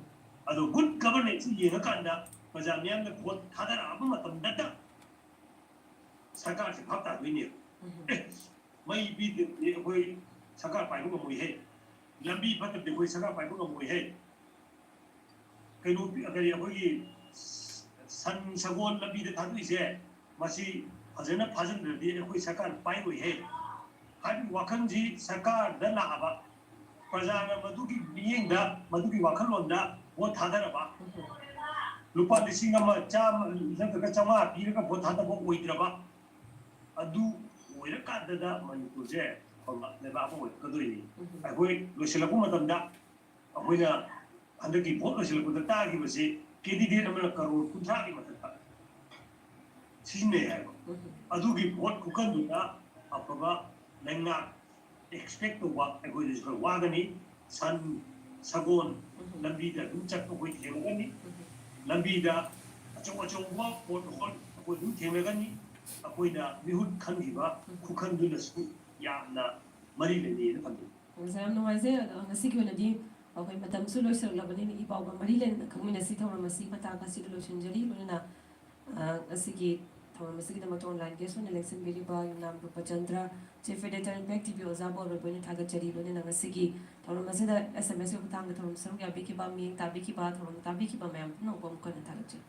ꯑꯗꯣ ꯒꯨꯗ ꯒꯕꯔꯅꯦꯟꯁꯁꯤ ꯌꯦꯡꯉꯀꯥꯟꯗ ꯄ꯭ꯔꯖꯥ ꯃꯤꯌꯥꯝꯅ ꯚꯣꯠ ꯊꯥꯗꯔꯛꯑꯕ ꯃꯇꯝꯗꯇ ꯁꯔꯀꯥꯔꯁꯦ ꯚꯥꯞ ꯇꯥꯗꯣꯏꯅꯦꯕ꯫ ꯎꯝ꯫ ꯑꯦ, ꯃꯩ ꯄꯤꯗ꯭ꯔꯗꯤ ꯑꯩꯈꯣꯏ ꯁꯔꯀꯥꯔ ꯄꯥꯏꯕ ꯉꯝꯃꯣꯏꯍꯦ, ꯂꯝꯕꯤ ꯐꯠꯇ꯭ꯔꯗꯤ ꯑꯩꯈꯣꯏ ꯁꯔꯀꯥꯔ ꯄꯥꯏꯕ ꯉꯝꯃꯣꯏꯍꯦ, ꯀꯩꯅꯣ ꯄꯤ-, ꯀꯔꯤ, ꯑꯩꯈꯣꯏꯒꯤ ꯁꯟ ꯁꯒꯣꯜ ꯂꯝꯕꯤꯗ ꯊꯥꯗꯣꯛꯏꯁꯦ ꯃꯁꯤ ꯐꯖꯅ ꯐꯥꯖꯤꯟꯗ꯭ꯔꯗꯤ ꯑꯩꯈꯣꯏ ꯁꯔꯀꯥꯔ ꯄꯥꯏꯔꯣꯏꯍꯦ ꯍꯥꯏꯕꯒꯤ ꯋꯥꯈꯜꯁꯤ ꯁꯔꯀꯥꯔꯗ ꯂꯥꯛꯑꯕ, ꯄ꯭ꯔꯖꯥꯅ ꯃꯗꯨꯒꯤ ꯃꯤꯠꯌꯦꯡꯗ, ꯃꯗꯨꯒꯤ ꯋꯥꯈꯜꯂꯣꯟꯗ ꯚꯣꯠ ꯊꯥꯗꯔꯕ, ꯂꯨꯄꯥ ꯂꯤꯁꯤꯡ ꯑꯃ ꯆꯥꯝꯃ ꯅꯠꯇ꯭ꯔꯒ ꯆꯥꯝꯃꯉꯥ ꯄꯤꯔꯒ ꯚꯣꯠ ꯊꯥꯗꯕ ꯑꯣꯏꯗ꯭ꯔꯕ, ꯑꯗꯨ ꯑꯣꯏꯔꯀꯥꯟꯗꯗ ꯃꯅꯤꯄꯨꯔꯁꯦ ꯑꯐꯕ ꯂꯩꯕꯥꯛ ꯑꯃ ꯑꯣꯏꯔꯛꯀꯗꯣꯏꯅꯤ꯫ ꯑꯩꯈꯣꯏ ꯂꯣꯏꯁꯤꯜꯂꯛꯄ ꯃꯇꯝꯗ ꯑꯩꯈꯣꯏꯅ ꯍꯟꯗꯛꯀꯤ ꯚꯣꯠ ꯂꯣꯏꯁꯤꯜꯂꯛꯄꯗ ꯇꯥꯈꯤꯕꯁꯤ candidate ꯑꯃꯅ ꯀꯔꯣꯔ ꯀꯨꯟꯊ꯭ꯔꯥꯒꯤ ꯃꯊꯛꯇ ꯁꯤꯖꯤꯟꯅꯩ ꯍꯥꯏꯕ꯫ ꯑꯗꯨꯒꯤ ꯚꯣꯠ ꯈꯨꯀꯟꯗꯨꯗ ꯑꯐꯕ ꯂꯩꯉꯥꯛ expect ꯇꯧꯕ ꯑꯩꯈꯣꯏꯗꯁꯨ ꯈꯔ ꯋꯥꯒꯅꯤ꯫ ꯁꯟ, ꯁꯒꯣꯜ ꯂꯝꯕꯤꯗ ꯑꯗꯨꯝ ꯆꯠꯄ ꯑꯩꯈꯣꯏ ꯊꯦꯡꯅꯒꯅꯤ꯫ ꯂꯝꯕꯤꯗ ꯑꯆꯧ ꯑꯆꯧꯕ ꯄꯣꯠ ꯍꯣꯜ ꯑꯩꯈꯣꯏ ꯑꯗꯨꯝ ꯊꯦꯡꯅꯒꯅꯤ꯫ ꯑꯩꯈꯣꯏꯅ ꯃꯤꯍꯨꯠ ꯈꯟꯈꯤꯕ ꯈꯨꯈꯟꯗꯨꯅꯁꯨ ꯌꯥꯝꯅ ꯃꯔꯤ ꯂꯩꯅꯩꯅ ꯈꯜꯂꯤ꯫ ꯑꯣꯖꯥ, ꯌꯥꯝ ꯅꯨꯡꯉꯥꯏꯖꯩ꯫ ꯑꯗꯣ ꯉꯁꯤꯒꯤ ꯑꯣꯏꯅꯗꯤ ꯑꯩꯈꯣꯏ ꯃꯇꯝꯁꯨ ꯂꯣꯏꯁꯤꯜꯂꯛꯂꯕꯅꯤꯅ ꯏ ꯄꯥꯎꯒ ꯃꯔꯤ ꯂꯩꯅꯅ ꯈꯪꯃꯤꯟꯅꯁꯤ ꯊꯧꯔꯝ ꯑꯁꯤ ꯃꯇꯥꯡ ꯑꯁꯤꯗ ꯂꯣꯏꯁꯤꯟꯖꯔꯤ꯫ ꯂꯣꯏꯅꯅ, ꯑ, ꯉꯁꯤꯒꯤ ꯊꯧꯔꯝ ꯑꯁꯤꯒꯤꯗꯃꯛꯇ online guest ꯑꯣꯏꯅ ꯂꯦꯡꯁꯤꯟꯕꯤꯔꯤꯕ ꯌꯨꯝꯅꯥꯝ ꯔꯨꯄꯆꯟꯗ꯭ꯔ, Chief Editor and PACTV ꯑꯣꯖꯥꯕꯨ ꯑꯔꯣꯏꯕ ꯑꯣꯏꯅ ꯊꯥꯒꯠꯆꯔꯤ꯫ ꯂꯣꯏꯅꯅ ꯉꯁꯤꯒꯤ ꯊꯧꯔꯝ ꯑꯁꯤꯗ SMS ꯀꯤ ꯈꯨꯠꯊꯥꯡꯗ ꯊꯧꯔꯝ ꯁꯔꯨꯛ ꯌꯥꯕꯤꯈꯤꯕ, ꯃꯤꯠꯌꯦꯡ ꯇꯥꯕꯤꯈꯤꯕ, ꯊꯧꯔꯝ ꯇꯥꯕꯤꯈꯤꯕ ꯃꯌꯥꯝ ꯄꯨꯝꯅꯃꯛꯄꯨ ꯑꯃꯨꯛ ꯍꯟꯅ ꯊꯥꯒꯠꯆꯔꯤ꯫